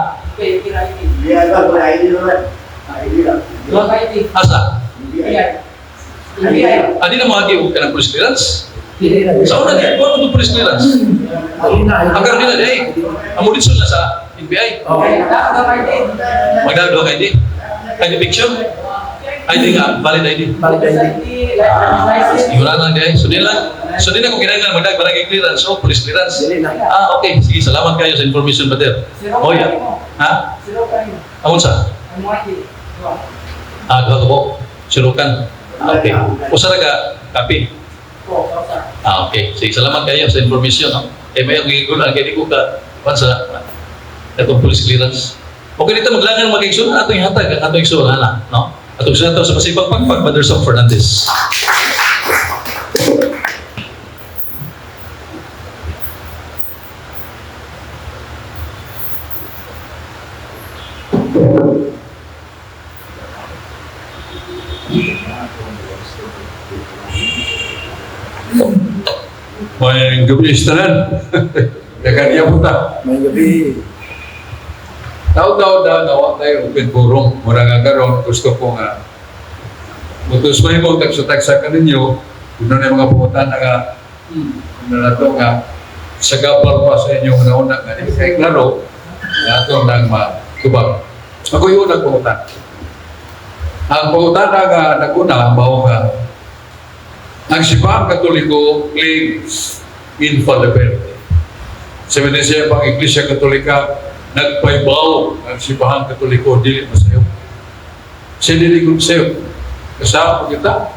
Asa? Adi na muhagi og kanang police clearance? Sa una, di ko mo police clearance. Ang karon nila di, ang dito na sa NBI. Magdagdo kay di. ID picture? ID nga, valid ID. Wala lang di. So di lang. So di na kung kinahanglan magdag barangay clearance o police clearance. Ah, okay. Sige, salamat kayo sa information, brother. Oh, yeah. Ha? Ang unsa? Ah, duha ka po. Sirukan. Ah, okay. Usa ra ka copy. Ah, okay. Sige, salamat kayo sa information, no? Eh, may ang gigulan, kaya di ko ka, kwan sa, atong police clearance. Okay, dito maglangan mga igsoon, atong ihatag, ang atong igsoon, ana, no? Atong igsoon sa masipag pagpag, Brother Sok Fernandez.
May gabi tanan. Dagan po ta.
May gabi.
Taw-taw da nawa tayo open forum. Mura nga karon gusto ko nga mutus may mo tagsa-tagsa kaninyo kuno na mga pumunta na nga kuno na to nga sa gabal pa sa inyong nauna nga di kay klaro nga ato nang matubag. Ako yung unang pumunta. Ang pumunta nga naguna mao nga ang Simbahang Katoliko claims infallibility. Sabi niya siya, pang Iglesia Katolika, nagpaybaw ang Simbahang Katoliko, dili mo sa'yo. Siya dili ko sa'yo. Kasama kita,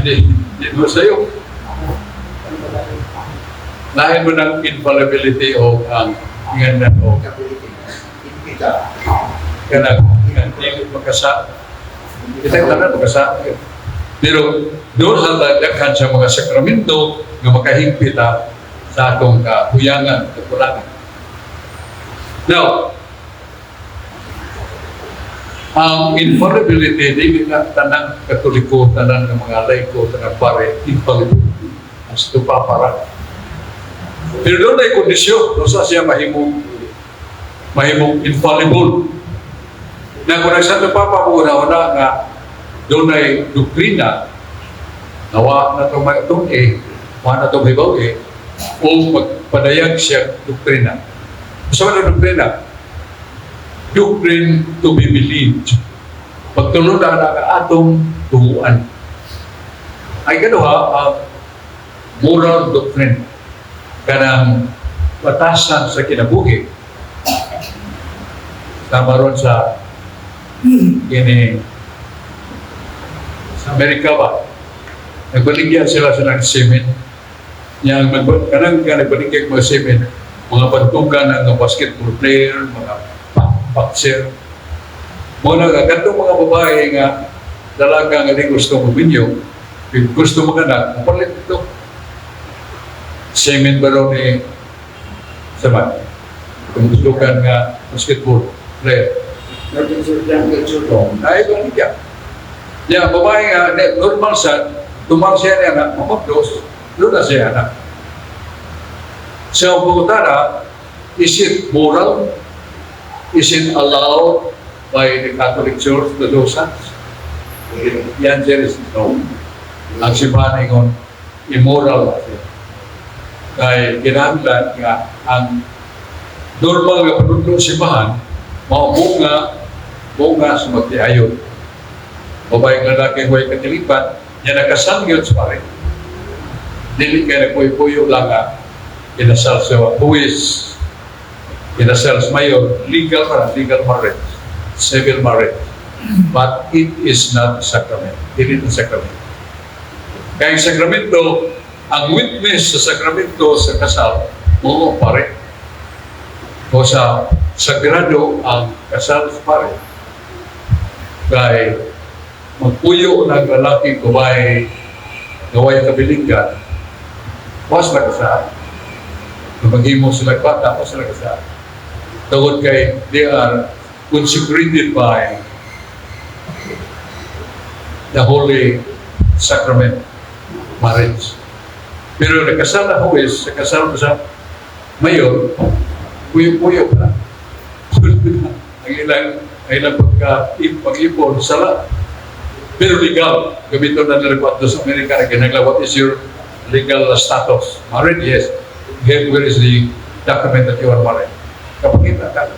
di, di mo sa'yo. Lahin mo ng infallibility o ang ingan na o kanang ingan dili makasa. Kita tanan makasa. Pero doon sa daghan sa mga sakramento nga makahigpit ta sa atong kahuyangan, kakulangan. Now, ang infallibility, dili na tanang Katoliko, tanang ng mga laiko, tanang pare, infallible. As ito pa para. Pero doon ay kondisyon, doon sa siya mahimong infallible. Na kung ang Santo Papa mo una nga doon ay doktrina, nawa na itong itong eh, wa na itong hibaw eh, o magpadayag siya doktrina. Sa so, doktrina? Doctrine to be believed. Pagtulod na ang atong tuuan. Ay kaduha, ang moral doctrine kanang batasan sa kinabuhi. Tama ron sa kini sa Amerika ba? Nagbaligya sila sa ng cement. Yang kanang nga nagbaligya mga cement, mga bantugan ng basketball player, mga boxer. Mga nga kadtong mga babae nga dalaga nga di gusto mo binyo, gusto mo anak, palit ito. Cement ba raw ni sama? Tumutukan nga basketball player. Ay, baligya. Ya, babae nga, normal sa, tumar siya niya anak, mamabdos, doon na siya anak. So, pangutana, is it moral? Is it allowed by the Catholic Church to do such? The answer is no. Ang simbahan ingon, immoral. Kay kinahanglan nga ang normal nga panudlo sa simbahan, mao nga Bunga sa magtiayon. Babaeng lalaki way katilipan, niya nakasal yun sa pare. Dili kay nagpuyo-puyo lang nga kinasal sa huwes, kinasal sa mayor, legal pa, legal marriage, civil marriage. But it is not a sacrament. Dili na sacrament. Kaya ang sakramento, ang witness sa sakramento sa kasal, oo, pare. O sa sagrado ang kasal sa pare. Kay magpuyo ng lalaki babae nga way kabilinggan, was na kasal. Kung maghimo sila bata, was na kasal. Tungod kay they are consecrated by the Holy Sacrament, marriage. Pero nakasal na huwes, sa kasal mo sa mayor, puyo-puyo ka. Ang ilang pag-ipon, sala. Pero legal, gamiton na nila kwato sa Amerika, na kinahanglan, what is your legal status? Married? Yes. Here, where is the document that you are married? Kapakita ka.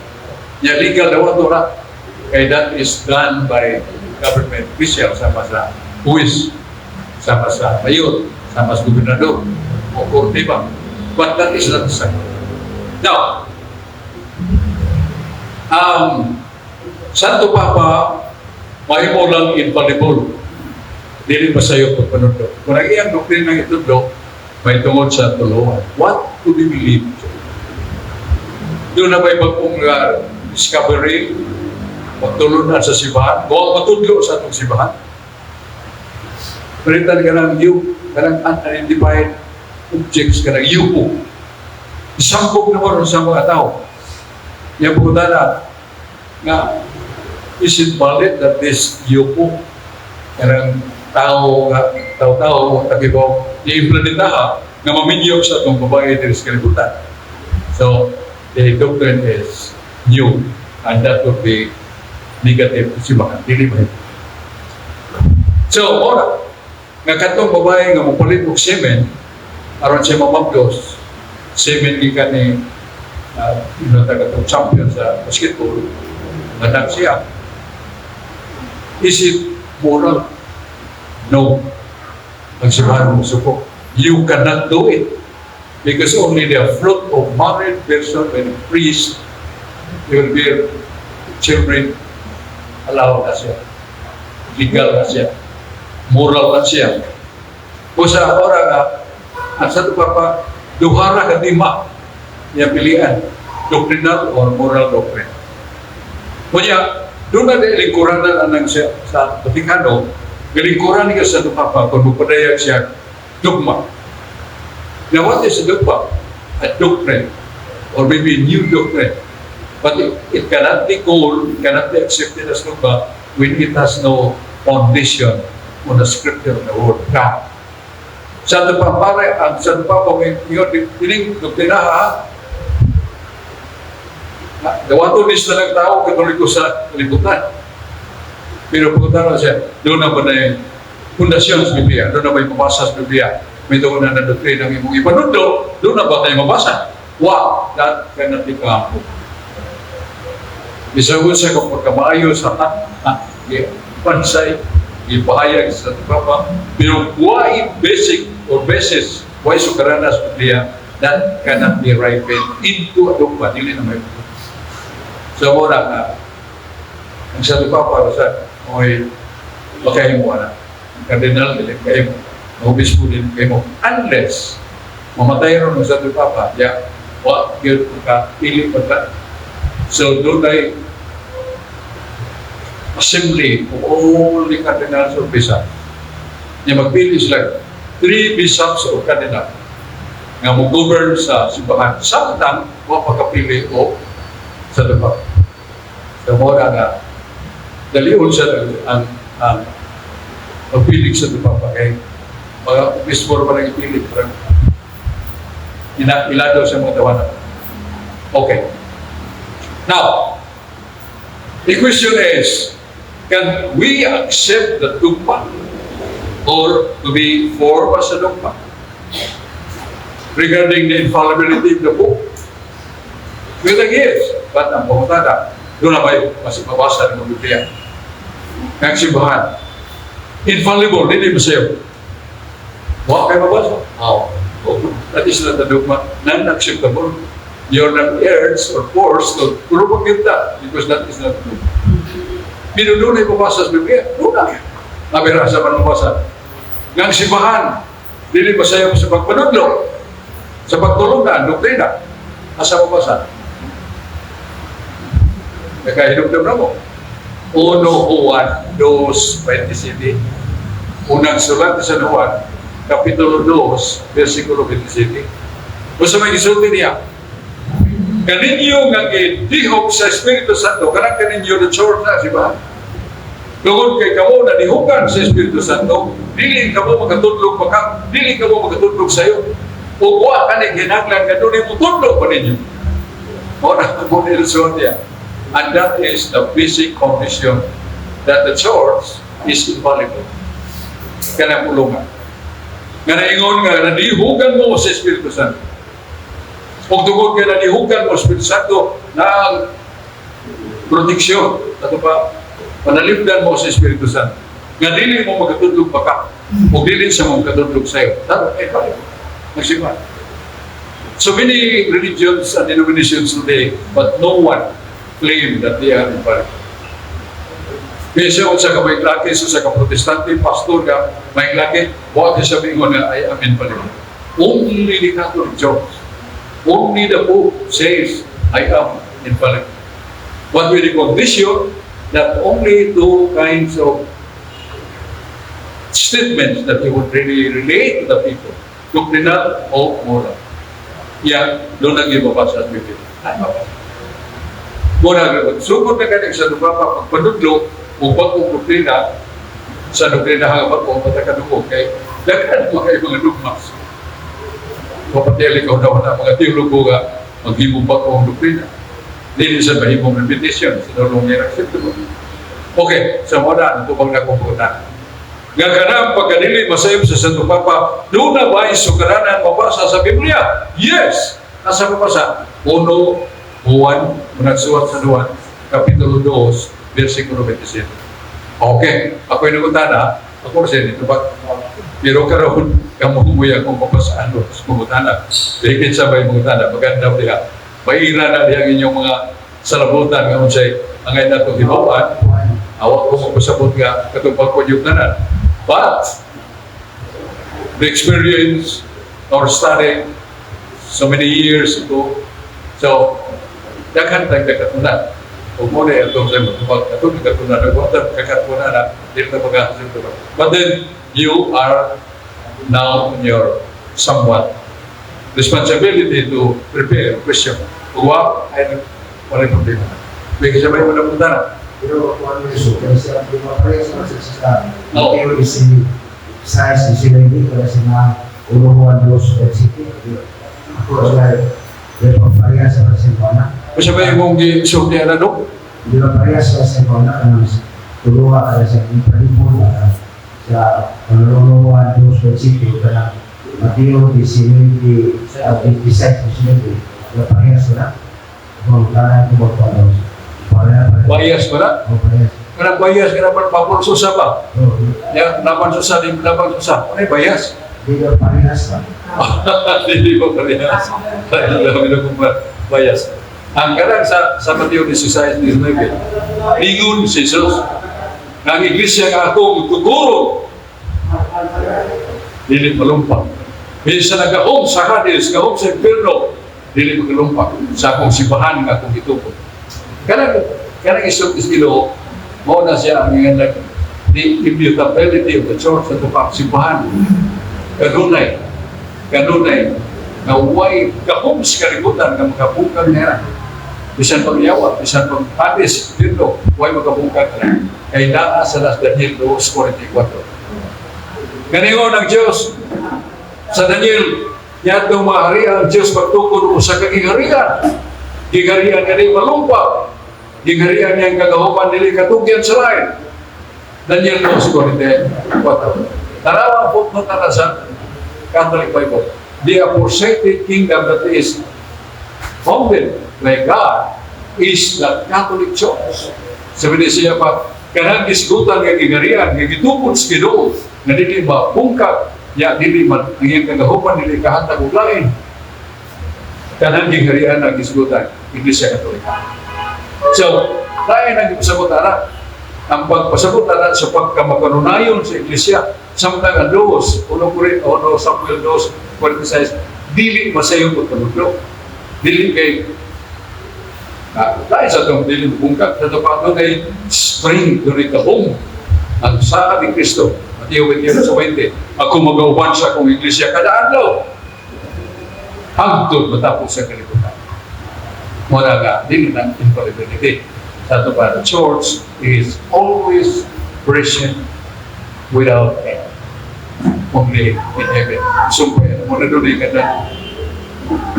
Ya legal daw ito ra. Kaya that is done by government official sama sa huwes, sama sa mayor, sama sa gobernador, o korte ba. But that is not the sacrament. Now, Santo Papa, mahimo lang infallible. Dili pa sa'yo pagpanudlo. Kung ang iyang doktrina ng itudlo, may tungod sa tuluan. What to be believed? Doon na ba'y bagong discovery, pagtulunan sa simbahan, o matudlo sa atong simbahan? Palitan ka ng U, kanang unidentified objects, kanang UFO. Isambog na mo sa mga tao. Yang na nga, is it valid that this UFO, kanang tao nga, tao-tao, tagibaw, i-implementaha, nga maminyo sa atong babae diri sa kalibutan? So, the doctrine is new, and that would be negative sa simbahan. Dili ba? So, ora, nga katong babae nga mopalit og semen, aron siya mamabdos, semen gikan ni katong champion sa basketball, anak siya. Is it moral? No. Ang simbahan mo suko. You cannot do it. Because only the fruit of married person and priest will bear children, allowed na siya. Legal na siya. Moral na siya. Kung sa ora nga, ang Santo Papa, duhara ka tema niya pilian. Doctrinal or moral doctrine. Kunya, doon na lingkuran na anang siya sa Vatikano, galingkuran niya sa Santo Papa kung magpadayag siya dogma. Now, what is a dogma? A doctrine, or maybe a new doctrine. But it cannot be called, it cannot be accepted as dogma when it has no foundation on the scripture of the word God. Santo Papa, ang Santo Papa, may yun, pining doktrina ha, dawaton ni sila ng tao, Katoliko sa kalibutan. Pero pagkatalo siya, doon na ba na yung pundasyon sa Biblia, doon na ba yung mabasa sa Biblia, may doon na na doktrina ng imong ipanudlo, doon na ba tayo mabasa? Wow, that cannot be come. Bisan sa kung pagkamaayo sa pansay, ipahayag sa Papa, pero why basic or basis, why sukaranas sa Biblia, that cannot be ripened into a dogma, dili na may. So, muna nga, ang Santo Papa, sa okay, makahimo na. Ang kardinal, dili kahimo. Ang obispo, dili kahimo. Unless, mamatay ron ang Santo Papa, ya, wa, yun, pili pa ka. So, doon ay assembly of all the cardinals or bishops. Nya magpili sila three bishops or cardinal nga mo govern sa simbahan samtang wa pagkapili o sa Papa. So mo na nga dalion siya ang pagpili sa Papa kay mga obispo pa nang ipili parang ilado sa mga tawanan. Okay. Now, the question is, can we accept the dogma or to be formed as a dogma regarding the infallibility of the Pope? Well, yes, but ang pangutana, Doon na ba yun? Mas mabasa ng Biblia. Ang simbahan. Infallible, dili masayop. Wa kay mabasa? Oo. Oh, that is not a dogma. Non-acceptable. You're not urged or forced to propagate that because that is not dogma. Pero doon ay mabasa sa Biblia. Doon na. Nabirasa pa mabasa. Nga ang simbahan, dili masayop sa pagpanudlo, sa pagtulungan, doktrina. Asa mabasa? Nakahinumdum na mo. Uno Juan 2:27. Unang sulat ni San Juan, Kapitulo 2, versikulo 27. Basta may gisulti niya, kaninyo nga gidihog sa Espiritu Santo, kanang kaninyo the church na, di ba? Tungod kay kamo na dihugan sa Espiritu Santo, dili kamo makatudlog baka, dili kamo makatudlog sayo. Ug wa kani kinahanglan nga dunay mutudlo pa ninyo. Mao na mo niya. And that is the basic condition that the church is infallible. Kanang pulungan. Nga naingon nga nadihugan mo sa Espiritu Santo. Ug tungod kay nadihugan mo sa Espiritu Santo na ang proteksyon ato pa panalipdan mo sa Espiritu Santo. Nga dili mo makatudlog pa ka ug dili siya mo makatudlog sa'yo. That ay infallible. Nagsimba. So many religions and denominations today, but no one claim that they are infallible. Kaya siya kung sa ka may laki, so sa ka protestante, pastor ka, may laki, wa siya sabihin nga I am infallible. Only the Catholic Church, only the Pope says, "I am infallible." But with the condition that only two kinds of statements that he would really relate to the people, doctrinal o moral. Yan, doon ang ibabasa sa Biblia. Ay, mabasa. Muna, sugod na kanig sa Papa, pagpanudlo, o bagong doktrina, sa doktrina nga bago, matakadungog, kay daghan mo kay mga dogmas. Mapatili ka daw na mga teologo nga maghimong bagong doktrina. Dili sa mahimong repetition, sa no longer acceptable. Okay, sa so, muna, natubang na kong butan. Nga kanang pagkadili masayop sa Santo Papa, doon na ba sukaranan mabasa sa Biblia? Yes! Nasa mabasa? Uno, Juan, unang suwat sa Juan, Kapitulo 2, versikulo 27. Okay, ako yung nagutana, ako rin ito ba? Pero karon kamo mo akong papasaan sa mangutana. Dili sa may mangutana, maganda diha. Maira na diha ang inyong mga salabutan nga unsay angay nato hibawan. Awak ko magpasabot nga katong pagkunyog tanan. But the experience or study so many years ago, so daghan tag katunan. Ug mo na itong sa mga katong katunan, nagwata kakatunan na dili na pag. But then you are now in your somewhat responsibility to prepare a question. Ug wa ay wala problema. May kasabay mo na punta na.
Pero kung ano yung kasi sa mga parehas naman sa sila,
Oo.
Mateo 16, 19, wala sila uno Juan dos versikulo. Ako sila, di ba parehas sa simbahan?
Kasabay mong gisulti na no?
Di ba parehas sa simbahan kanang tuluha kaya sa impalibon sa uno Juan dos versikulo kanang Mateo 19, 26, 19, di ba parehas sila? Kung tanan ko magpalaw. Parehas.
Bias ba na?
Oh, parehas.
Kanang bias ka naman pabulso sa ba?
Oh,
Ya, laban susah di laban susah. Ano yung bias?
di ba parehas ba?
Hindi ba parehas? Dahil dami na kong bias. Ang kanang sa Mateo 16:19, ningon si Jesus, ang iglesia nga akong tuguro, dili malumpa. Bisan nagahom sa Hades, gahom sa impierno, dili magalumpa sa akong simbahan nga akong gitubo. Kanang isulti sa Ginoo, mao na siya ang ingan the immutability of the church at the simbahan. Kanunay, nga way gahom sa kalibutan nga makabukag niya. Bisan pag yawa, bisan pag Hades, impierno, way makabukag niya. Kay naa sa las Daniel 2:44. Ganingon ang Diyos sa Daniel, yatong mga harian ang Diyos pagtukod usa ka giharian. Giharian nga di malumpa. Giharian niyang kagahuman dili katugyan sa lain. Daniel 2:44. Tanawa ang footnote na sa Catholic Bible. The aforesaid kingdom that is founded by God is the Catholic Church. Sabi ni siya pa, kanang gisgutan nga giharian, nga gitukod sa Ginoo, nga dili mapungkat, ya dili man ang iyang kagahuman dili kahatag og lain. Kanang giharian nga gisgutan, Iglesia Katolika. So, lain ang ipasabot ana. Ang pagpasabot ana sa pagkamakanunayon sa Iglesia, samtang ang dos, 1 Samuel 2:46, dili masayop ang panudlo. Dili kay lain sa itong dili mabungkag. Sa ito pa kay spring during the home. Ang sa ni Kristo, Mateo 21:20, "Ako magauban sa akong iglesia kada adlaw hangtod matapos sa kalibutan." Mura nga, dili na infallibility. Sa ito pa, the church is always present without end. Only in heaven. So, mo na doon yung kada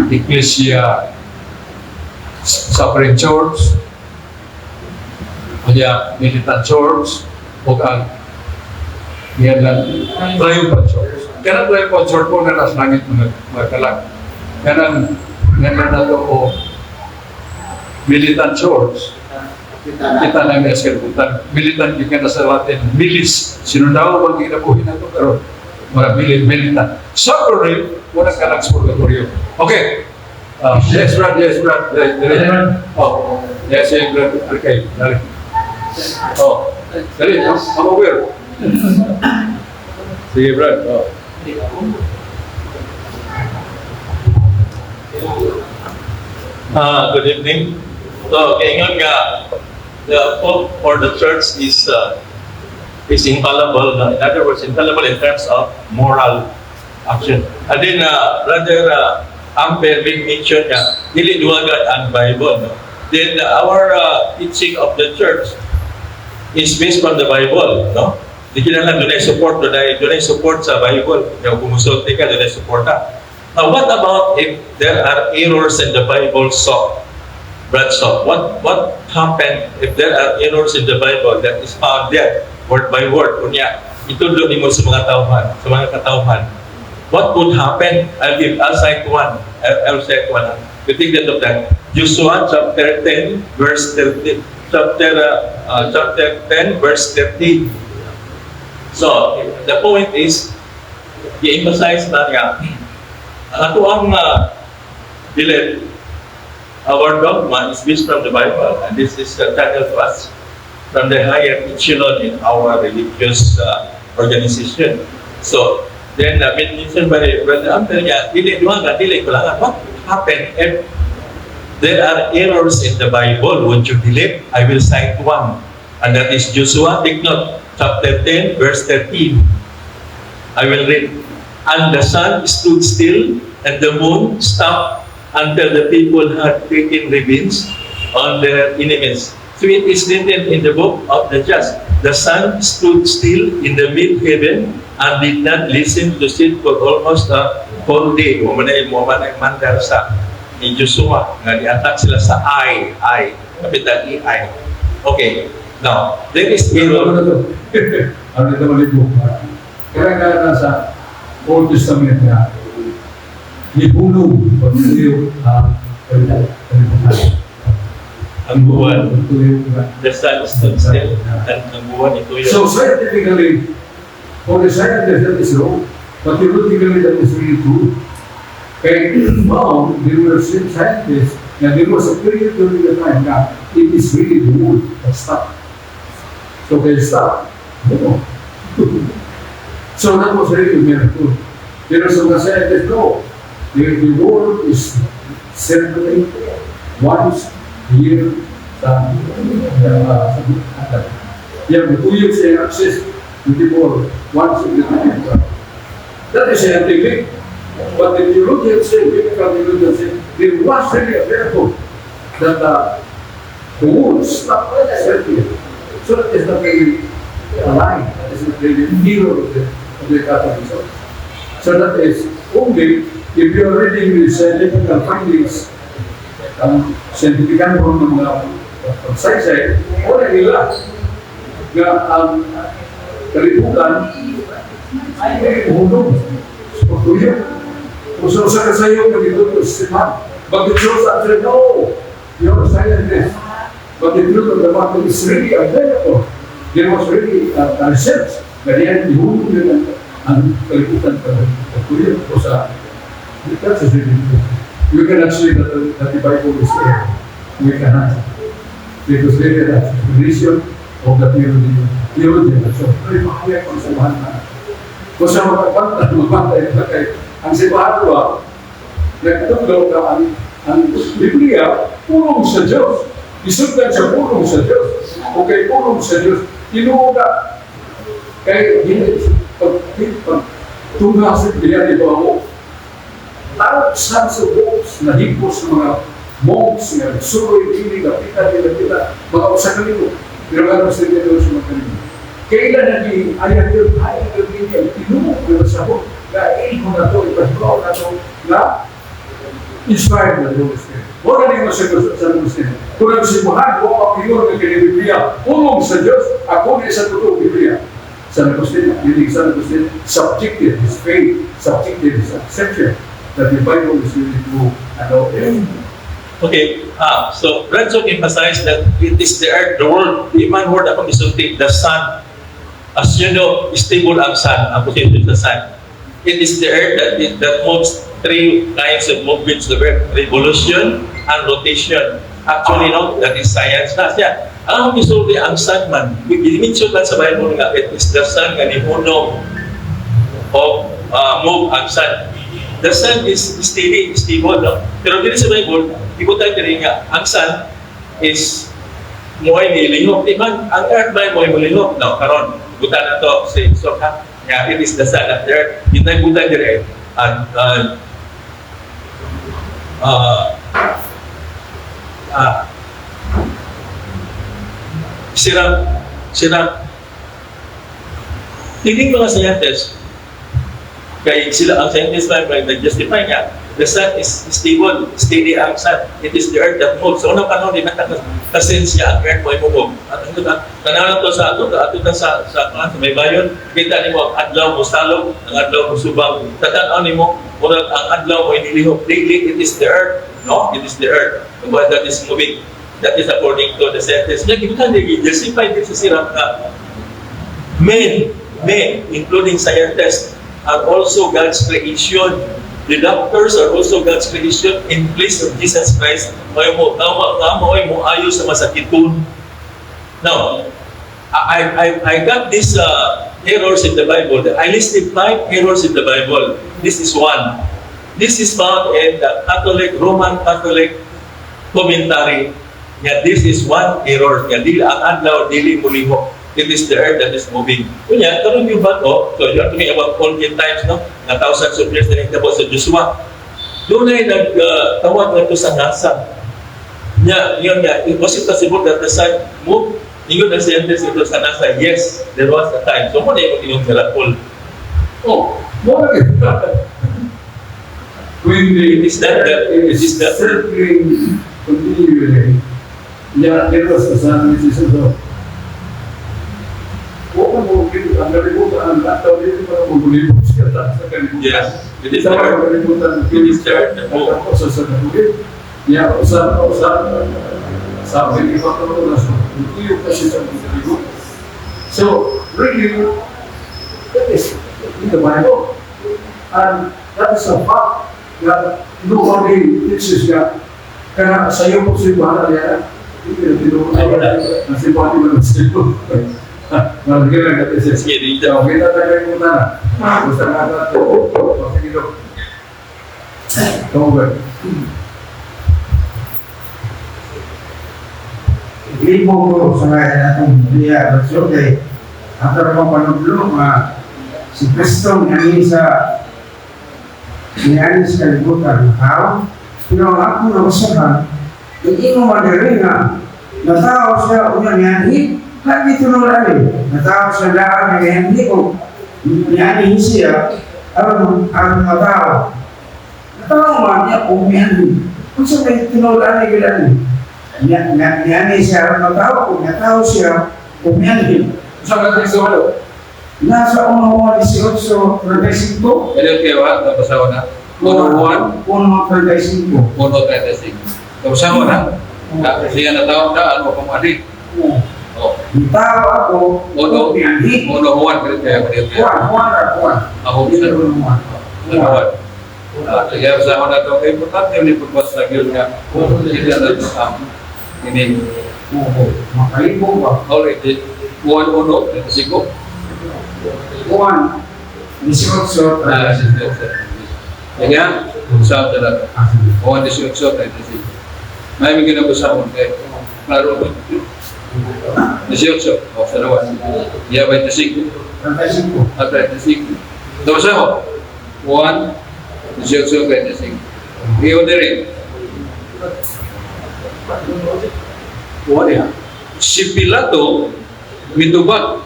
Iglesia Suffering Church, kanya Militant Church, o ang yan lang, Triumphant Church. Kanang Triumphant Church po na nasa langit, mga kalag. Kanang nga na to o Militant Church, kita lang niya sa kalibutan. Militant yung na sa Latin, milis. Sinundaw bang ginabuhi na to, pero mga militant. Suffering, wala ka lang sa purgatorio. Okay. Yes, Brad, yes, Brad. Dali, dali. Oh, yes, Brad. Okay, dali. Oh, dali, I'm aware. Sige, Brad. Oh.
Good evening. So, kaingon nga, the Pope or the Church is infallible. No? In other words, infallible in terms of moral action. And then, Brother Amper big mention nga, dili duwagan ang Bible. No? Then, our teaching of the Church is based on the Bible. No? Di kinahanglan dunay support sa Bible. Kaya kung musulti ka, dunay suporta. Now, what about if there are errors in the Bible, so, Brad so, what happened if there are errors in the Bible that is found there, word by word? Unya, itudlo nimo sa mga tauhan, sa mga katauhan. What would happen? I'll cite one. I'll cite one. You think that of that. Joshua chapter 10, verse 30. Chapter 10, verse 13. So, the point is, i-emphasize na nga, ang ato ang belief, our dogma is based from the Bible, and this is a channel to us from the higher echelon in our religious organization. So, then, mentioned by Brother Amper nga, dili duha nga, dili kulangan. What would happen if there are errors in the Bible? Would you believe? I will cite one. And that is Joshua, take note, chapter 10, verse 13. I will read. "And the sun stood still, and the moon stopped until the people had taken revenge on their enemies. So it is written in the book of the just. The sun stood still in the mid-heaven and did not lessen to set for almost a whole day." Mo man ay mandar sa ni Joshua nga di-attack sila sa I, I, capital E I. Okay. Now, there is
Ano
error.
na to? Ano ito malibo? Kaya nga nasa Old Testament nga, nibulong pagtuyo ang kalibutan.
Ang buwan.
Pagtuyo nga.
The sun stood still and ang buwan ito yun.
So scientifically, for the scientists that is wrong, but theoretically that is really true. Kaya now, there were some scientists, and there was a period during the time na it is really the moon that stopped. So they stopped. No. So that was really a miracle. Pero sa mga scientists, no. The world is circulating once a year sa Yeah, tuyok sa axis 24 once in the time. That is scientific. But the theologians say, biblical theologians say, there was really a miracle that the world stopped circulating. So that is not really a lie. That is not really a mirror of the Catholic Church. So that is only if you are reading the scientific findings, ang scientific ng mga pagsaysay, wala nila nga ang kalibutan ay hulog sa pagtuyo. Kung sa usa ka sayo, nagituto sa simbahan. But the church answered, "No." You're a scientist. But the truth of the matter is really a miracle. There was really a research. Ganyan, ihulog yun ang kalibutan pa pagkulit ko sa. That's really true. We cannot say that the Bible is error. We cannot. Because there is an explanation of the theology. Theology. So, pero mahayag ang simbahan na. Kung sa mga magbantay na kay ang simbahan ko, nagtudlo na ang Biblia, pulong sa Diyos. Isundan sa pulong sa Diyos. Okay, pulong sa Diyos. Tinuod na. Kay, hindi, pag tunga sa Biblia, di ba ako, thousands of books na higpos ng mga monks nga suroy dili lapita dili lapita mga 1,000, pero ano sa dito sa mga kalibo kailan nagi ayag yun ay gagawin niya tinuod pero sa ko na ko na to ipahibaw na to na inspired na Holy Spirit. Wala na yung sa Holy Spirit. Kung ang simbahan, wa pa pure nga kini Biblia, pulong sa Diyos, ako ni sa totoo Biblia. San Agustin, meaning San Agustin, subjected his faith, subjected his acceptance that the Bible is really true and all.
Okay, so Brad emphasized that it is the earth, the world, the man word ako misulti, the sun. As you know, stable ang sun, ang position sa sun. It is the earth that moves, three kinds of movements, the earth, revolution and rotation. Actually, no, that is science na siya. Ang akong gisulti, ang sun man, i-mention man sa Bible nga, it is the sun nga nihunong o move ang sun. The sun is steady, stable, no? Pero dito sa Bible, ibutan diri nga, ang sun is mo'y nilihok. Di man, ang earth ba mo'y mulihok? No, karon butan na to si so ha, nga it is the sun of the earth. Itay butan diri and sirang tingin mga scientists kay sila ang scientists man may nag-justify nga the sun is stable, steady ang sun. It is the earth that moves. So unang panahon di na kasensya ang earth mo move. At ang tanaw na to sa ato ato ta sa may bayon, kita nimo ang adlaw mo salog, ang adlaw mo subang. Sa tan-aw nimo murag ang adlaw mo inilihok. Dili, it is the earth. No, it is the earth. But that is moving. That is according to the scientists. Kaya kita justify din sa sirap na men, including scientists, are also God's creation. The doctors are also God's creation in place of Jesus Christ. May mo, nga mo ay mo ayo sa masakiton. Now, I got these errors in the Bible. I listed five errors in the Bible. This is one. This is found in the Catholic, Roman Catholic commentary. Nga this is one error. Nga dili ang adlaw dili mulihok. It is the earth that is moving. Kunya, karon yung ba to? So you are talking about olden times, no? Na thousands of years na rin sa Joshua. Doon ay nagtawag na ito sa NASA. Nya, yun nga, was it possible that the sun moved? Ingon ang scientist ito sa NASA, yes, there was a time. So, muna yung miracle.
Oh, mo na when the
It is that-
circling continually, yeah, there was a sun which is also. Huwag mo ang kalibutan, ang lantaw dito para magulibot siya sa kalibutan.
Yes, it is
Sa
the earth.
Kalibutan,
It is the earth that moves.
Tapos sa kalibutan, yeah, usan, usan, sabi ni Pato na sa tuyo kasi sa kalibutan. So, really, that is in the Bible. And that is a fact that nobody teaches that. Kaya sa iyo po si Bahala niya, hindi na
Ay, wala.
Nasibahan mo na sa iyo. Malagyan lang natin siya.
Sige, dito.
Okay na tayo muna na. Basta nga natin. Sige daw. Kamu ba?
Libo ko sa nga atong Biblia, but okay. Ang mo panudlo nga si Kristo niani sa kalibutan ng tao. Pero ang ako nabasahan, ingo man diri nga natao siya unya nianhi, lagi tunod ani. Natao siya daan nga nianhi o nianhi siya aron aron matao. Natao man niya o nianhi. Unsa may tinuod ani gyud ani? Niani siya aron matao, kung natao siya, kung nianhi.
Sa ka sa walo?
Nasa 1:18-35.
Ano kayo ha? Nabasa ko na. 1:1,
1:35.
1:35. Nabasa ko na. Siya na tao daan o pamali. Oh.
Tao ako,
Uno,
mianhi.
Uno Juan, kaya kaya kaya.
Juan, Juan, ra, Juan.
Ako sa
Juan.
Juan. Kaya sa ako na ito, kaya importante yung pagbasa yun nga. Hindi na ito ang ini.
Oo, makalibog ba?
Alright, Juan uno, 35.
Juan, 18,
Ah, kaya, sa talaga. Juan 18, 35. May mga ginabasa ko kay klaro. 18, o sa dalawa. Ya, 25.
35.
At 35. Nabasa mo? Juan 18, 35. Iyon din rin. Juan ya. Si Pilato, mitubag,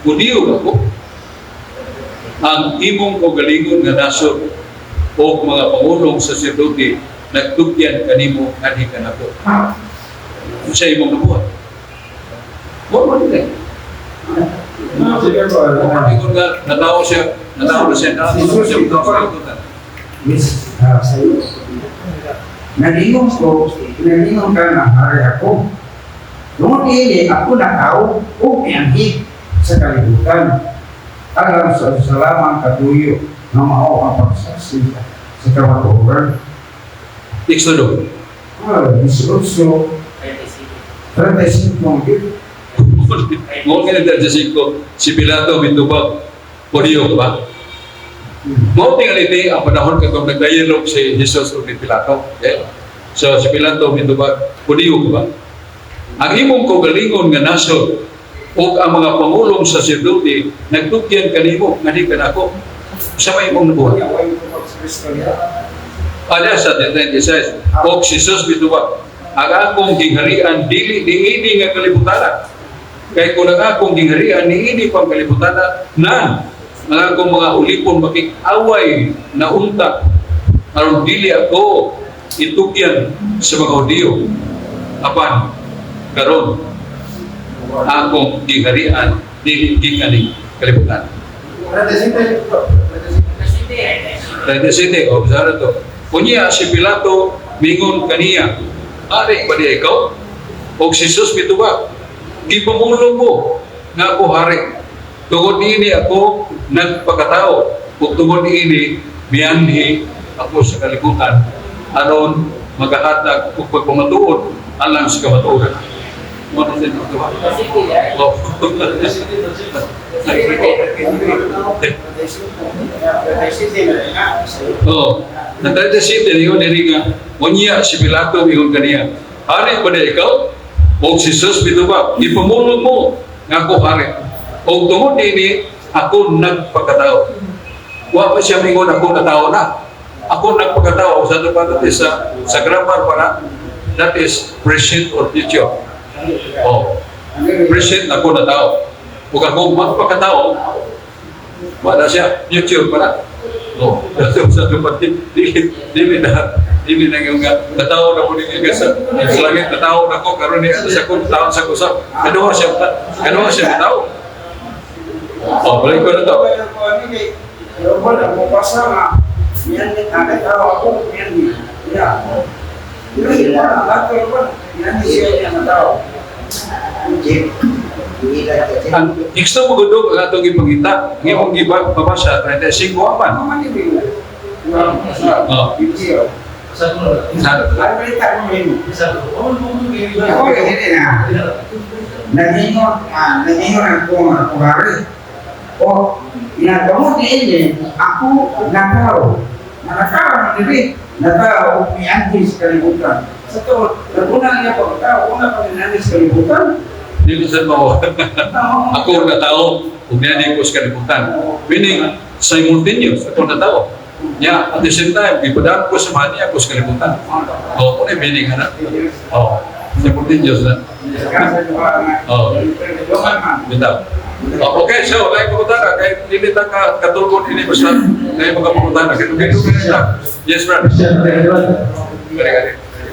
Hudiyo ba ko? Ang imong kaugalingon nga nasod o mga pangulong sa saserdote nagtugyan kanimo nganhi kanako. Sa imong nabuhat. Wa man din. Ingon nga natao siya, natao na siya, natao na siya, natao na siya.
Yes, sa'yo. Nalingon ko, nalingon ka na hari ako. Tungod niini, ako natao o mianhi sa kalibutan. Alam sa usa lamang katuyo nga mao ang pagsaksi sa kamatuoran.
Teksto do.
18, 35 ang gid.
Mo kini 35 si Pilato mitubag, Hudiyo ba? Mao tingali ti ang panahon katong nagdialog si Jesus ug ni Pilato. Okay? So si Pilato mitubag, Hudiyo ka ba? Ang imong kaugalingon nga nasod ug ang mga pangulong sa saserdote nagtugyan kanimo nganhi kanako sa may imong nabuhat. Ada sa 36, og si Jesus mitubag, ang akong gingharian dili niini nga kalibutana. Kay kung ang akong gingharian niini pang kalibutana, nan ang akong mga ulipon makig-away na unta aron dili ako itugyan sa mga Hudiyo. Apan karon akong gingharian dili gikan ning kalibutan. 37, o bisara to. Unya si Pilato mingon kaniya, ari ba di ikaw? Og si Jesus mitubag, gipamulong mo nga ako hari. Tungod niini ako nagpakatao, ug tungod niini mianhi ako sa kalibutan aron magahatag og pagpamatuod alang sa kamatuoran. Mo na siya nagtuwa. Oh. Oh, nang 37 ingon diri nga unya si Pilato ingon kaniya. Hari ba di ikaw? Og si Jesus mitubag, ipamulong mo nga ako hari. Og tungod niini ako nagpakatao. Wa pa siya mingon ako natao na. Ako nagpakatao sa pa that is sa grammar para that is present or future. Oh, present ako natao. Ug ako magpakatao, wala siya, future pala. Oh, sa pa dili dili na dili na nga natao na ko ni sa sa langit natao na ko karon ni sa kung taon sa kusap. Kaduha siya tao. Oh, balik ko na to.
Wala mo basa nga. Yan ni tao ako yan ni. Ya. Yan siya yan tao.
Ang gusto mo gudog ang atong ipangita, ang imong gibabasa 35 apan. Oh. Sa
Ako hindi na. Nagingon ako nga ako hari. O, inatungod niini, ako natao. Nakatao na diri, natao og mianhi sa kalibutan. Sa to, naguna niya pagkatao, una pa mianhi sa kalibutan.
Dili sa mo. Ako natao ug niani ko sa kalibutan. Meaning simultaneous ako natao. Nya at the same time gipadaan ko sa niya ako sa kalibutan. Oh, kuno meaning ana. Oh, simultaneous na. Oh. Bitaw. Oh, okay, so like pangutana kay dili ta ka katulgon ini basta kay mga pangutana kay kay kay. Yes, brother. Gari gari.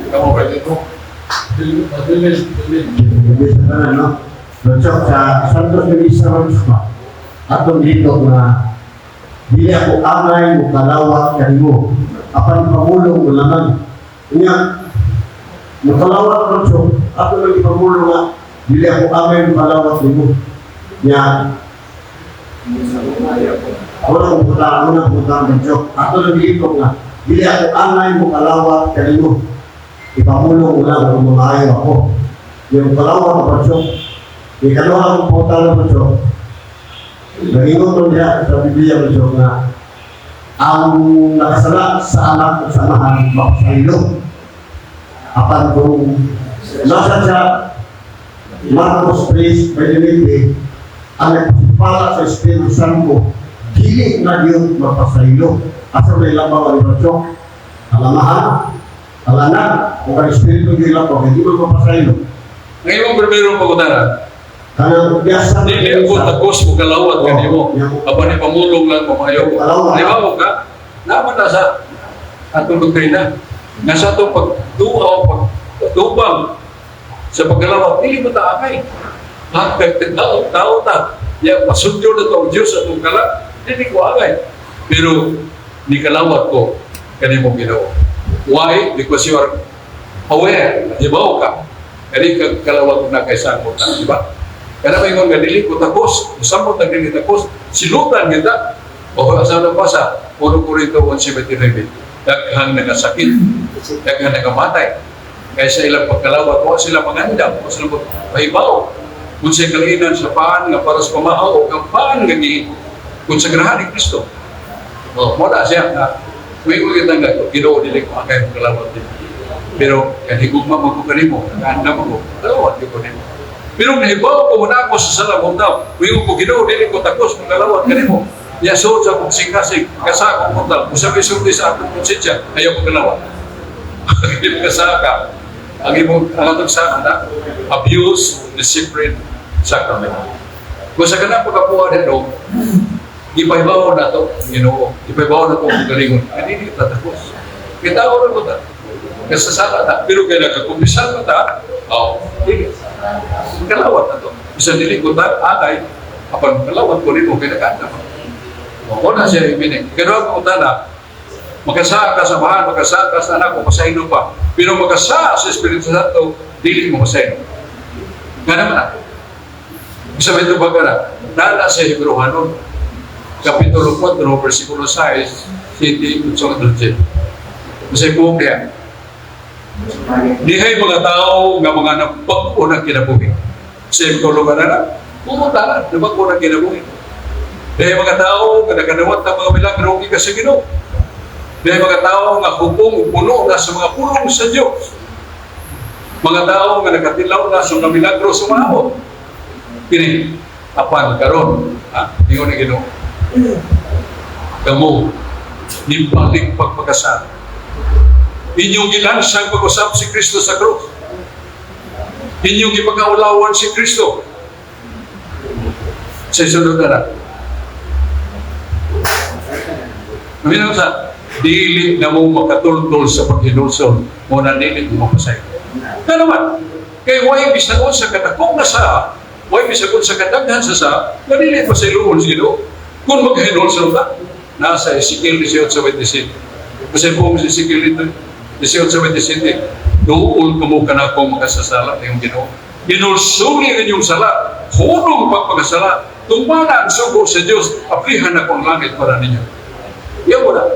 Kamo ba?
No? Luntok sa Santos de Misa ba? Atong dito nga dili ako angay mo kalawat kanimo apan pamulong mo lamang. Unya
Nakalawat ko siya, ako lang ipamulong nga, dili ako angay makalawat nimo. Nya, wala kong puta, ako na puta ng Diyos. Ato lang gilipok nga, dili ako angay mo kalawat kanimo. Ipamulong ko lang kung maayo ako. Yung kalawat ko Diyos, ikaluha akong puta ng Diyos, nagingon ko niya sa Biblia ko Diyos nga, ang nakasala sa anak at sa amahan, mapasaylo. Apan kung nasa siya, Marcos 3:29, ang nagpala sa Espiritu Santo, dili na yun mapasaylo. Asa may labaw ang Diyos? Ang amahan, ang anak, o ang Espiritu yung labaw, hindi mo mapasaylo.
Ngayon mo primero pangutana,
Kanang biyasa
dili ako tagos mo kalawat kanimo. Apan ipamulong lang mamayo ko. Halimbawa ka, naman na sa atong doktrina. Nga sa atong pagduha o pagtubang sa pagkalawat, dili mo ta angay. Tao, tao ta. Ya, pasundyo na to ang Diyos atong kala, dili ko angay. Pero, ni kalawat ko kanimo Ginoo. Why? Because you are aware, hibaw ka. Kani ka kalawat na kay samot na, di ba? Kada may nga dili ko takos, samot ang dili takos, silutan kita. O asa na pa sa 1 Corinto 1:79. Daghang nagasakit, daghang nagamatay. Kaya sa ilang pagkalawat, wa sila mangandam, wa sila mahibaw. Kung sa kalinan sa paan nga para sa pamahaw o kang paan nga gi konsagrahan ni Kristo. O, mo na siya nga may ko kita nga Ginoo dili ko angay kalawat din. Pero kay higugma mo ko kanimo, nagaandam ako, kalawat gyud ko nimo. Pero nahibaw ko muna ako sa sala mo daw. Uy ko Ginoo dili ko takos magalawat kanimo. Ya so sa akong sikasig, kasa akong muntal, usa may sulti sa akong konsensya, ayaw ko galawat. Hindi ka. Ang imong ang atong sa na abuse the sacred sacrament. Kung sa kanang pagkapuha nito, ipahibaw na to, Ginoo, ipahibaw na to ang galingon. Ay, hindi ta takos. Kita ko rin mo ta. Kasasala ta. Pero kaya nagkakumpisal na ta, oh, dili. Kalawat na to. Bisan dili ko ta, angay, apan kalawat ko rin mo, kaya nagkanta mo. O na siya ibinig. Pero ang na, makasa ka sa mahal, makasa ka sa anak, o masaylo pa. Pero makasa sa Espiritu Santo, dili mo masaylo. Nga naman na. Isa ba ito ba ka na? Nana sa Hebreohanon, Kapitulo 4, versikulo 6, 7, 8, 12. Masay po kaya. Dihay mga tao nga mga nabag-o na kinabuhi. Sa imo na na, pumunta na, nabag-o na kinabuhi. Dihay mga tao nga nakanawat ng mga milagro gikan sa Ginoo. Dihay mga tao nga hupong puno na sa mga pulong sa Dios. Mga tao nga nakatilaw na sa mga milagro sa mga amot. Kini, apan karon, ha? Ingon ni Ginoo. Kamo, nibalik pagpakasal. Inyong gilansang pag-usap si Kristo sa krus. Inyong gipagkaulawan si Kristo. Sa isunod na na. Minang sa, dili na mo makatultol sa paghinulsol, mo na dili mo mapasay. Na naman, kay way bisan sa kadakong na sa, way bisan sa kadaghan sa sa, nga dili pa sa iluon sa Ginoo. Kung maghinulsol ka, nasa Ezekiel 18:27. Kasi po sa Ezekiel 18:27, duol kamo kanako makasasala ng Ginoo. Ginulsuli ang inyong sala, hunong pagpakasala, tumana ang sugo sa Diyos, aplihan ako ang langit para ninyo. Iyan mo na.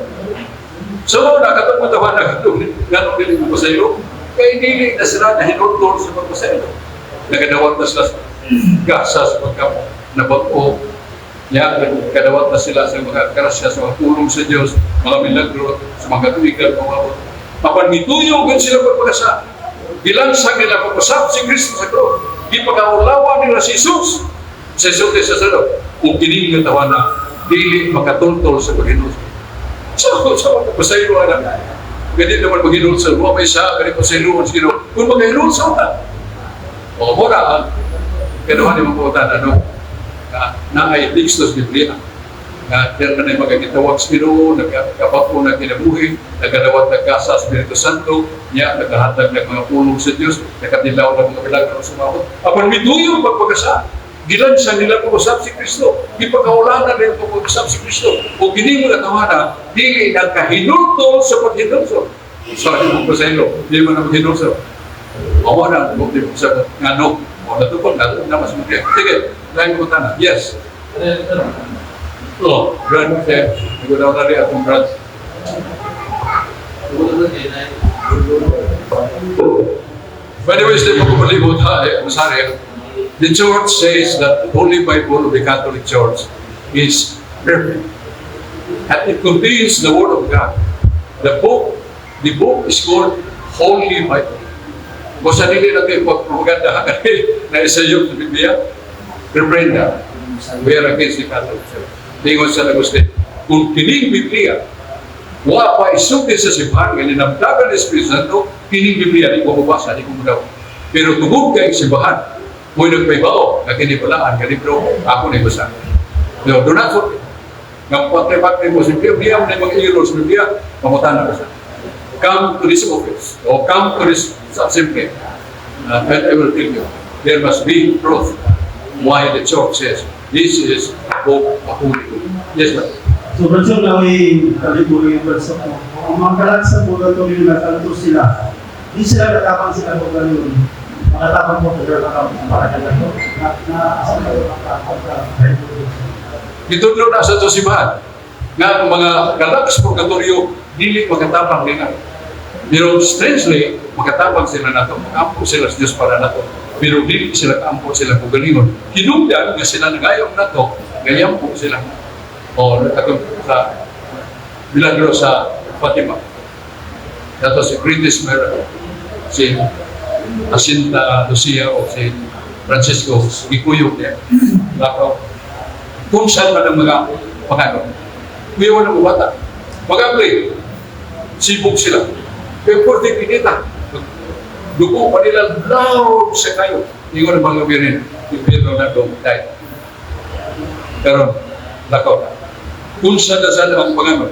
So mo na, katong matawa na ganong dili mo sa iyo, kay dili na sila na hinultol sa pagpasaylo. Nagadawat na sila sa gasa sa pagkamo, nabag-o, niya, kadawat na sila sa mga grasya, sa mga tulong sa Diyos, mga milagro, sa mga katuigan, mga abot. Apan mituyo gan sila pagpakasa. Gilansang nila pagpasap si Kristo sa krus. Gipakaulawan nila si Jesus. Sa Jesus sa salo. Kung kining nga tawana, dili makatultol sa paghinulsol. So, sa mga pasaylo na. Ganit naman maghinulsol. Wa may sa, ganit pasaylo sa Ginoo. Kung maghinulsol na. O, mura ang kanuhan ni mga ano, na ay teksto sa Biblia. Na diyan ka na magagitawag sa Ginoo, nagkabako na kinabuhi, nagadawat nagkasa sa Espiritu Santo, niya naghahatag ng mga pulong sa Diyos, nakatilaw ng mga milagro sa mga apan mituyo pagpagasa, gilansang nila pag-usap si Kristo, gipagkaulanan nila pag-usap si Kristo, o gini mo na tawana, dili nagkahinultol sa paghinulsol. Sorry mo pa sa ilo, di mo na maghinulsol. Mawala, di sa ngano, wala to pa, nga na mas magkaya. Sige, lain ko tanan. Yes. Oh, Brad, okay. Nagulaw na rin atong Brad. By the way, still magpapalibot ha, eh, sorry. The Church says that the Holy Bible of the Catholic Church is perfect. And it contains the Word of God. The book is called Holy Bible. Kung sa dili natin pagpropaganda na isa yung sa Biblia, refrain na. We are against the Catholic Church. Tingon sa Agustin, kung kining Biblia, wa pa isulti sa simbahan, nga linamdagan ng Espiritu Santo, kining Biblia, di ko mabasa, di ko mudaw. Pero tungod kay simbahan, mo'y nagpaibao, nga kini balaan, nga libro, ako na ibasa. No, do not forget. Nga patay-patay mo sa Biblia, mo na mga error sa Biblia, pamutan na ka. Come to this office, or come to this assembly, and I will tell you, there must be truth why the Church says, this is book a holy book. Yes, ma'am.
So, Brad, naway kaliburo yung verse ko. Ang mga kalat sa purgatorio na kanto sila, di sila katabang sila kung gano'n. Makatabang mo para para ka na na na asa kayo maka
Gitudlo na sa ito simbahan nga ang mga kalag sa purgatorio dili makatabang nila. Pero strangely, makatabang sila nato, makaampo sila sa Diyos para nato. Pero dili sila kaampo sila kung galingon. Hinungdan nga sila nagayong nato, gayampo sila. O katong sa milagro sa Fatima. Dato si British Mary, si Jacinta Lucia o si Francisco, gikuyog niya. Lakaw. Kung saan man ang mga pangano. Kuyawan ng bata. Mag-agree. Sibog sila. Kaya pwede pinita. Dugo pa nila loud sa kayo. Ingon ang mga birin. Impierno na dong dahil. Pero, lakaw na. Kung saan na saan ang pangano,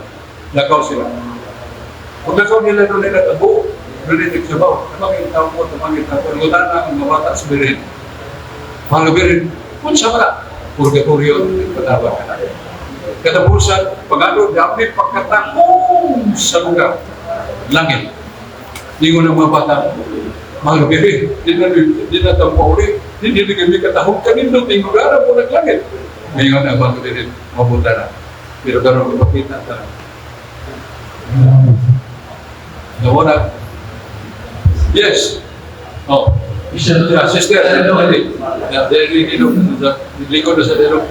lakaw sila. Kung lakaw nila doon nila tabo, doon nila nagsabaw. Tumangin tao ko, tumangin tao ko. Ngutan na ang mga bata sa birin. Mga birin, kung saan na, purgatorio, nagpatawag ka na. Katapusan, pangano, dapat pagkatahong sa lugar, langit. Ingon ang mga bata, mga birin, di na tampo uli, hindi na kami katahong kanindot, ingon na po naglangit. Ngayon ang mga birin, mabuta na. Pero karon ipakita ta. Nawala. Yes. Oh. Yeah, sister, ano hindi? Yeah, likod na sa dero.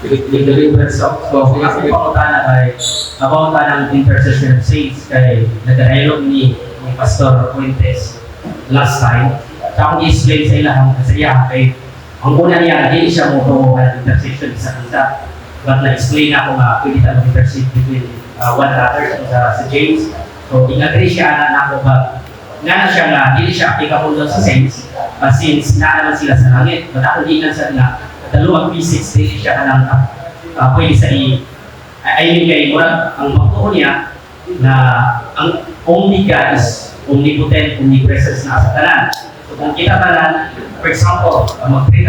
Deliverance of so, ako pangutana kay about ng intercession of saints kay nagdialog ni Pastor Fuentes last time. So akong i-explain sa ilahang sa iya kay ang una niya dili siya mo tuo ang intercession sa isa. But na-explain ako nga pwede ta mag-intercede between one another, so, sa James. So in-agree siya na nako ba nga na siya nga dili siya applicable doon sa saints since naa naman sila sa langit. But ako gikan sa nga dalawang physics dili siya kanang pwede sa i I mean kay murag ang magtuo niya na ang only God is omnipotent, omnipresence na sa tanan. So kung kita tanan, for example, mag-pray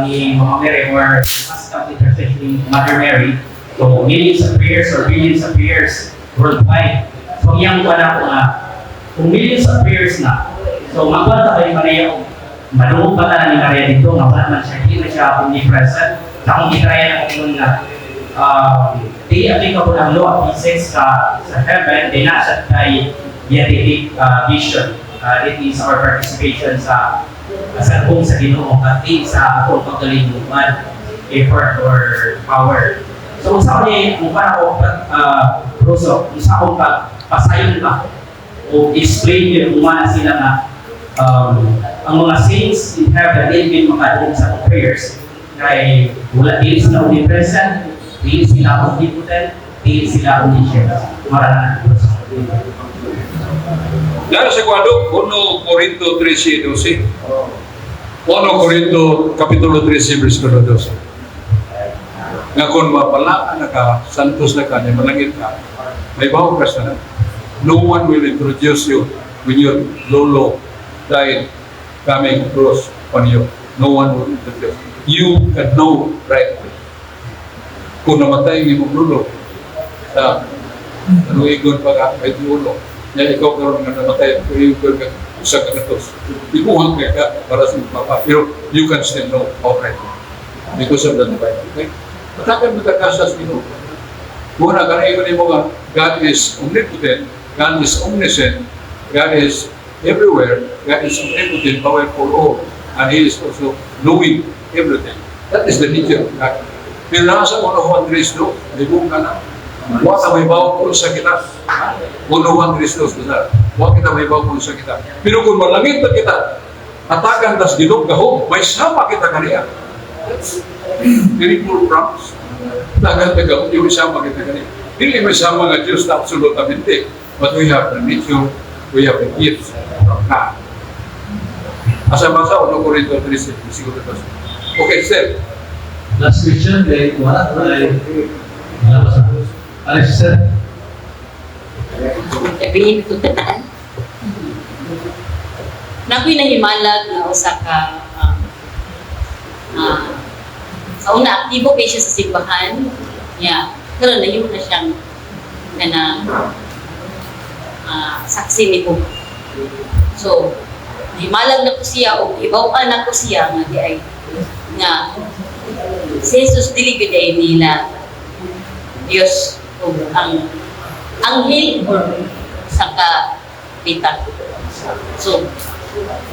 ni Mama Mary or ask of intercession ni Mother Mary, so millions of prayers or billions of prayers worldwide. So iyang kuha na ko nga, kung millions of prayers na, so magkuha ta kay Maria o madungog pa tanan ni Maria dito nga wala man siya, hindi man siya omnipresent. Sa akong gitryan ako kung nga di applicable ang law of physics sa heaven, di na siya kay beatific vision. It is our participation sa buong sa Ginoo at di sa atong pagkalinguan, effort or power. So kung sa ni kung para ko Russo, kung sa akong pagpasayon ba o explain yun kung mana sila nga ang mga saints in heaven dili gid makadungog sa atong prayers kay wala, dili sila omnipresent, dili sila omnipotent, dili sila omniscient. Mara na.
Lalo sa kwado, 1 Corinto 13:12. 1 Corinto Kapitulo 13, versikulo 12. Nga kung mapalaan na ka, santos na ka, niya malangit ka, may bawo ka sa. No one will introduce you when your lolo died coming cross on you. No one will introduce. You can know right away. Kung namatay ang imong lolo, sa nanuigon pa ka, may ulo. Ya ikaw karon nga namatay, pero ka usa ka gatos. Ikuha ka ka para sa imong papa. Pero you can still know outright because of the divine. Okay? Patakan mo ta sa Ginoo. Muna ka na ingon mo nga God is omnipotent, God is omniscient, God is everywhere, God is omnipotent, powerful all, and He is also knowing everything. That is the nature of God. Pero nasa 1 Juan 3:2, libog ka na. Wa ka may bawo kung sa kita. 1 Juan 3:2 basta. Wa kita may bawo kung sa kita. Pero kung malangit na kita, hatagan tas Ginoo gahom, may sama kita kaniya. That's very full promise. Tagan ta gahom, yung sama kita kaniya. Dili may sama nga Diyos na absolutamente. But we have the nature, we have the gifts from God. Asa ba sa 1 Corinto 3, siguro ito. Okay, sir.
Last question kay wala ay wala pa sa Alex, sir.
Sabihin ko tanan. Nakoy nahimalag nga usa ka sa una aktibo kay siya sa simbahan niya, karon nahimo na siyang kanang saksi ni ko. So nahimalag na ko siya og hibaw-an na ko siya nga di ay nga si Jesus dili gyud ay nila Dios ug ang anghel or sa ka bitag. So,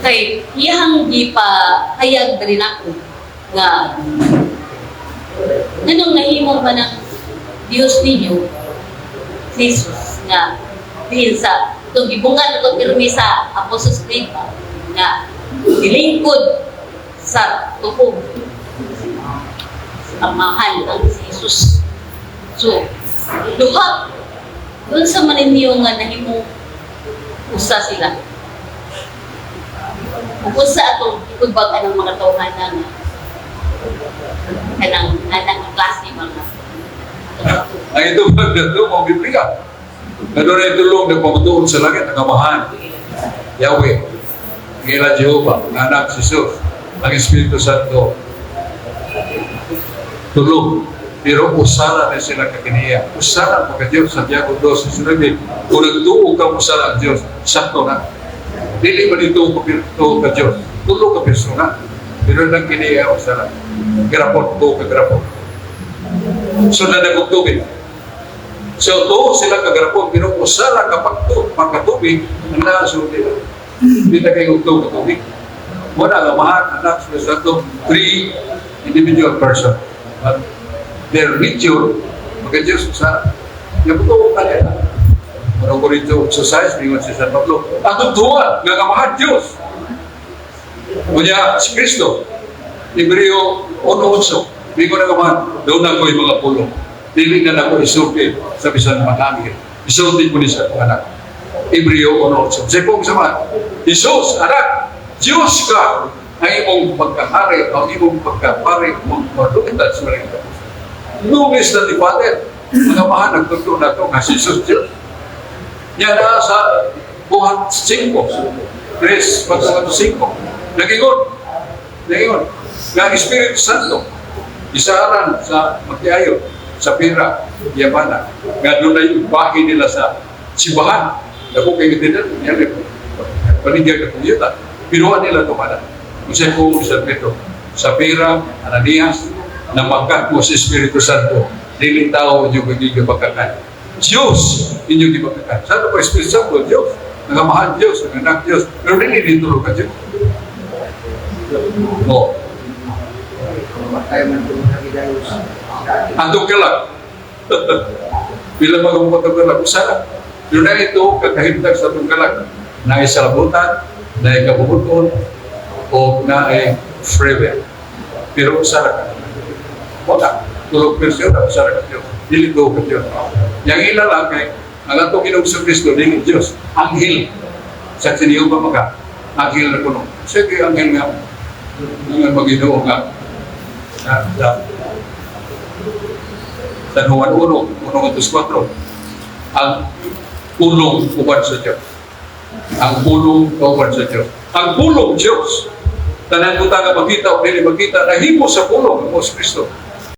kay iyang gipahayag diri nako nga nganong nahimo pa ng Dios ninyo si Jesus nga diin sa itong gibungan ato pirmi sa Apostles Creed ba, nga gilingkod sa tuog Amahan ang si Jesus. So, duha, dun sa man ninyo nga nahimo usa sila. Ug unsa atong itubag anang mga tawhana nga kanang anang klase mga
Ang ito ba ito, mga Biblia. Na doon ay tulong nagpamatuon sa langit, ang Amahan, Yahweh, ang ila Jehovah, ang anak si Jesus, ang Espiritu Santo. Tulong. Pero usara na sila kakiniya. Usara pa ka Diyos, Santiago 2, 19. Kung nagtuo ka usara ang Diyos, sakto na. Dili ba dito tuo ka Diyos? Tulo ka persona. Pero nang kiniya usara. Grapon, tuo ka grapon. So na nagtubig. So tuo sila kagarapon, pero usara ka pagto, pagkatubig, ang nasa nila. Hindi na kayo tuo katubig. Wala nga mahal, anak, Espiritu Santo, three individual person. But their nature, magka Diyos sa yabuto ka nila. Ano ko rito, exercise, mingon si San Pablo. Atong tuwan, nga kamahal Diyos. Kunya, si Kristo, Hebreo 1:8, mingon na kamahal, doon na ko'y mga pulong. Dili na nako isulti sa bisan mga anghel. Isulti ko ni sa anak. Hebreo 1:8. Sa kong sama, Jesus, anak, Diyos ka, ang imong pagkahari, ang imong pagkapari, mong madungtad sa mga katapusan. Lumis na ni Father, mga mahal, nagtuturo na ito nga si Jesus Diyos. Yan na sa buhat 5, 3, 4, 5. Nagingon, nagingon, nga ang Espiritu Santo, isaran sa magtiayo, sa pera, yamana, nga doon ay bahin nila sa simbahan. Dako kay tindan, yan paninggan ka kumyuta. Pinuha nila tumana. Kung siya ko sa Pedro, sa pera, Ananias, na makat mo sa Espiritu Santo, dili tao inyo gigibakakan. Diyos inyo gibakakan. Sa pa Espiritu Santo, Diyos. Nagamahal Diyos, ang anak Diyos. Pero dili dito ka Diyos. No.
Matay man ito mga gidayos.
Antong kalag. Pila mga kalag, usara. Pero na ito, kakahimtag sa itong kalag. Na isalabutan, na ikabubuton, o na ay free will. Pero usara ka. Wala. Tulog persyon, usara ka Diyos. Dili ko ka Diyos. Yang ila lang kay, ang atong Ginoong sa Kristo, dili Diyos. Anghel. Sa siniyo pa maka, anghel na kuno. Sige, anghel nga, nga Maginoo nga, na, na, San Juan 1, 1, 2, 4. Ang pulong uban sa Diyos. Ang pulong uban sa Diyos. Ang pulong Diyos. Tanan ko nga makita o dili makita, nahimo sa pulong ang Kristo.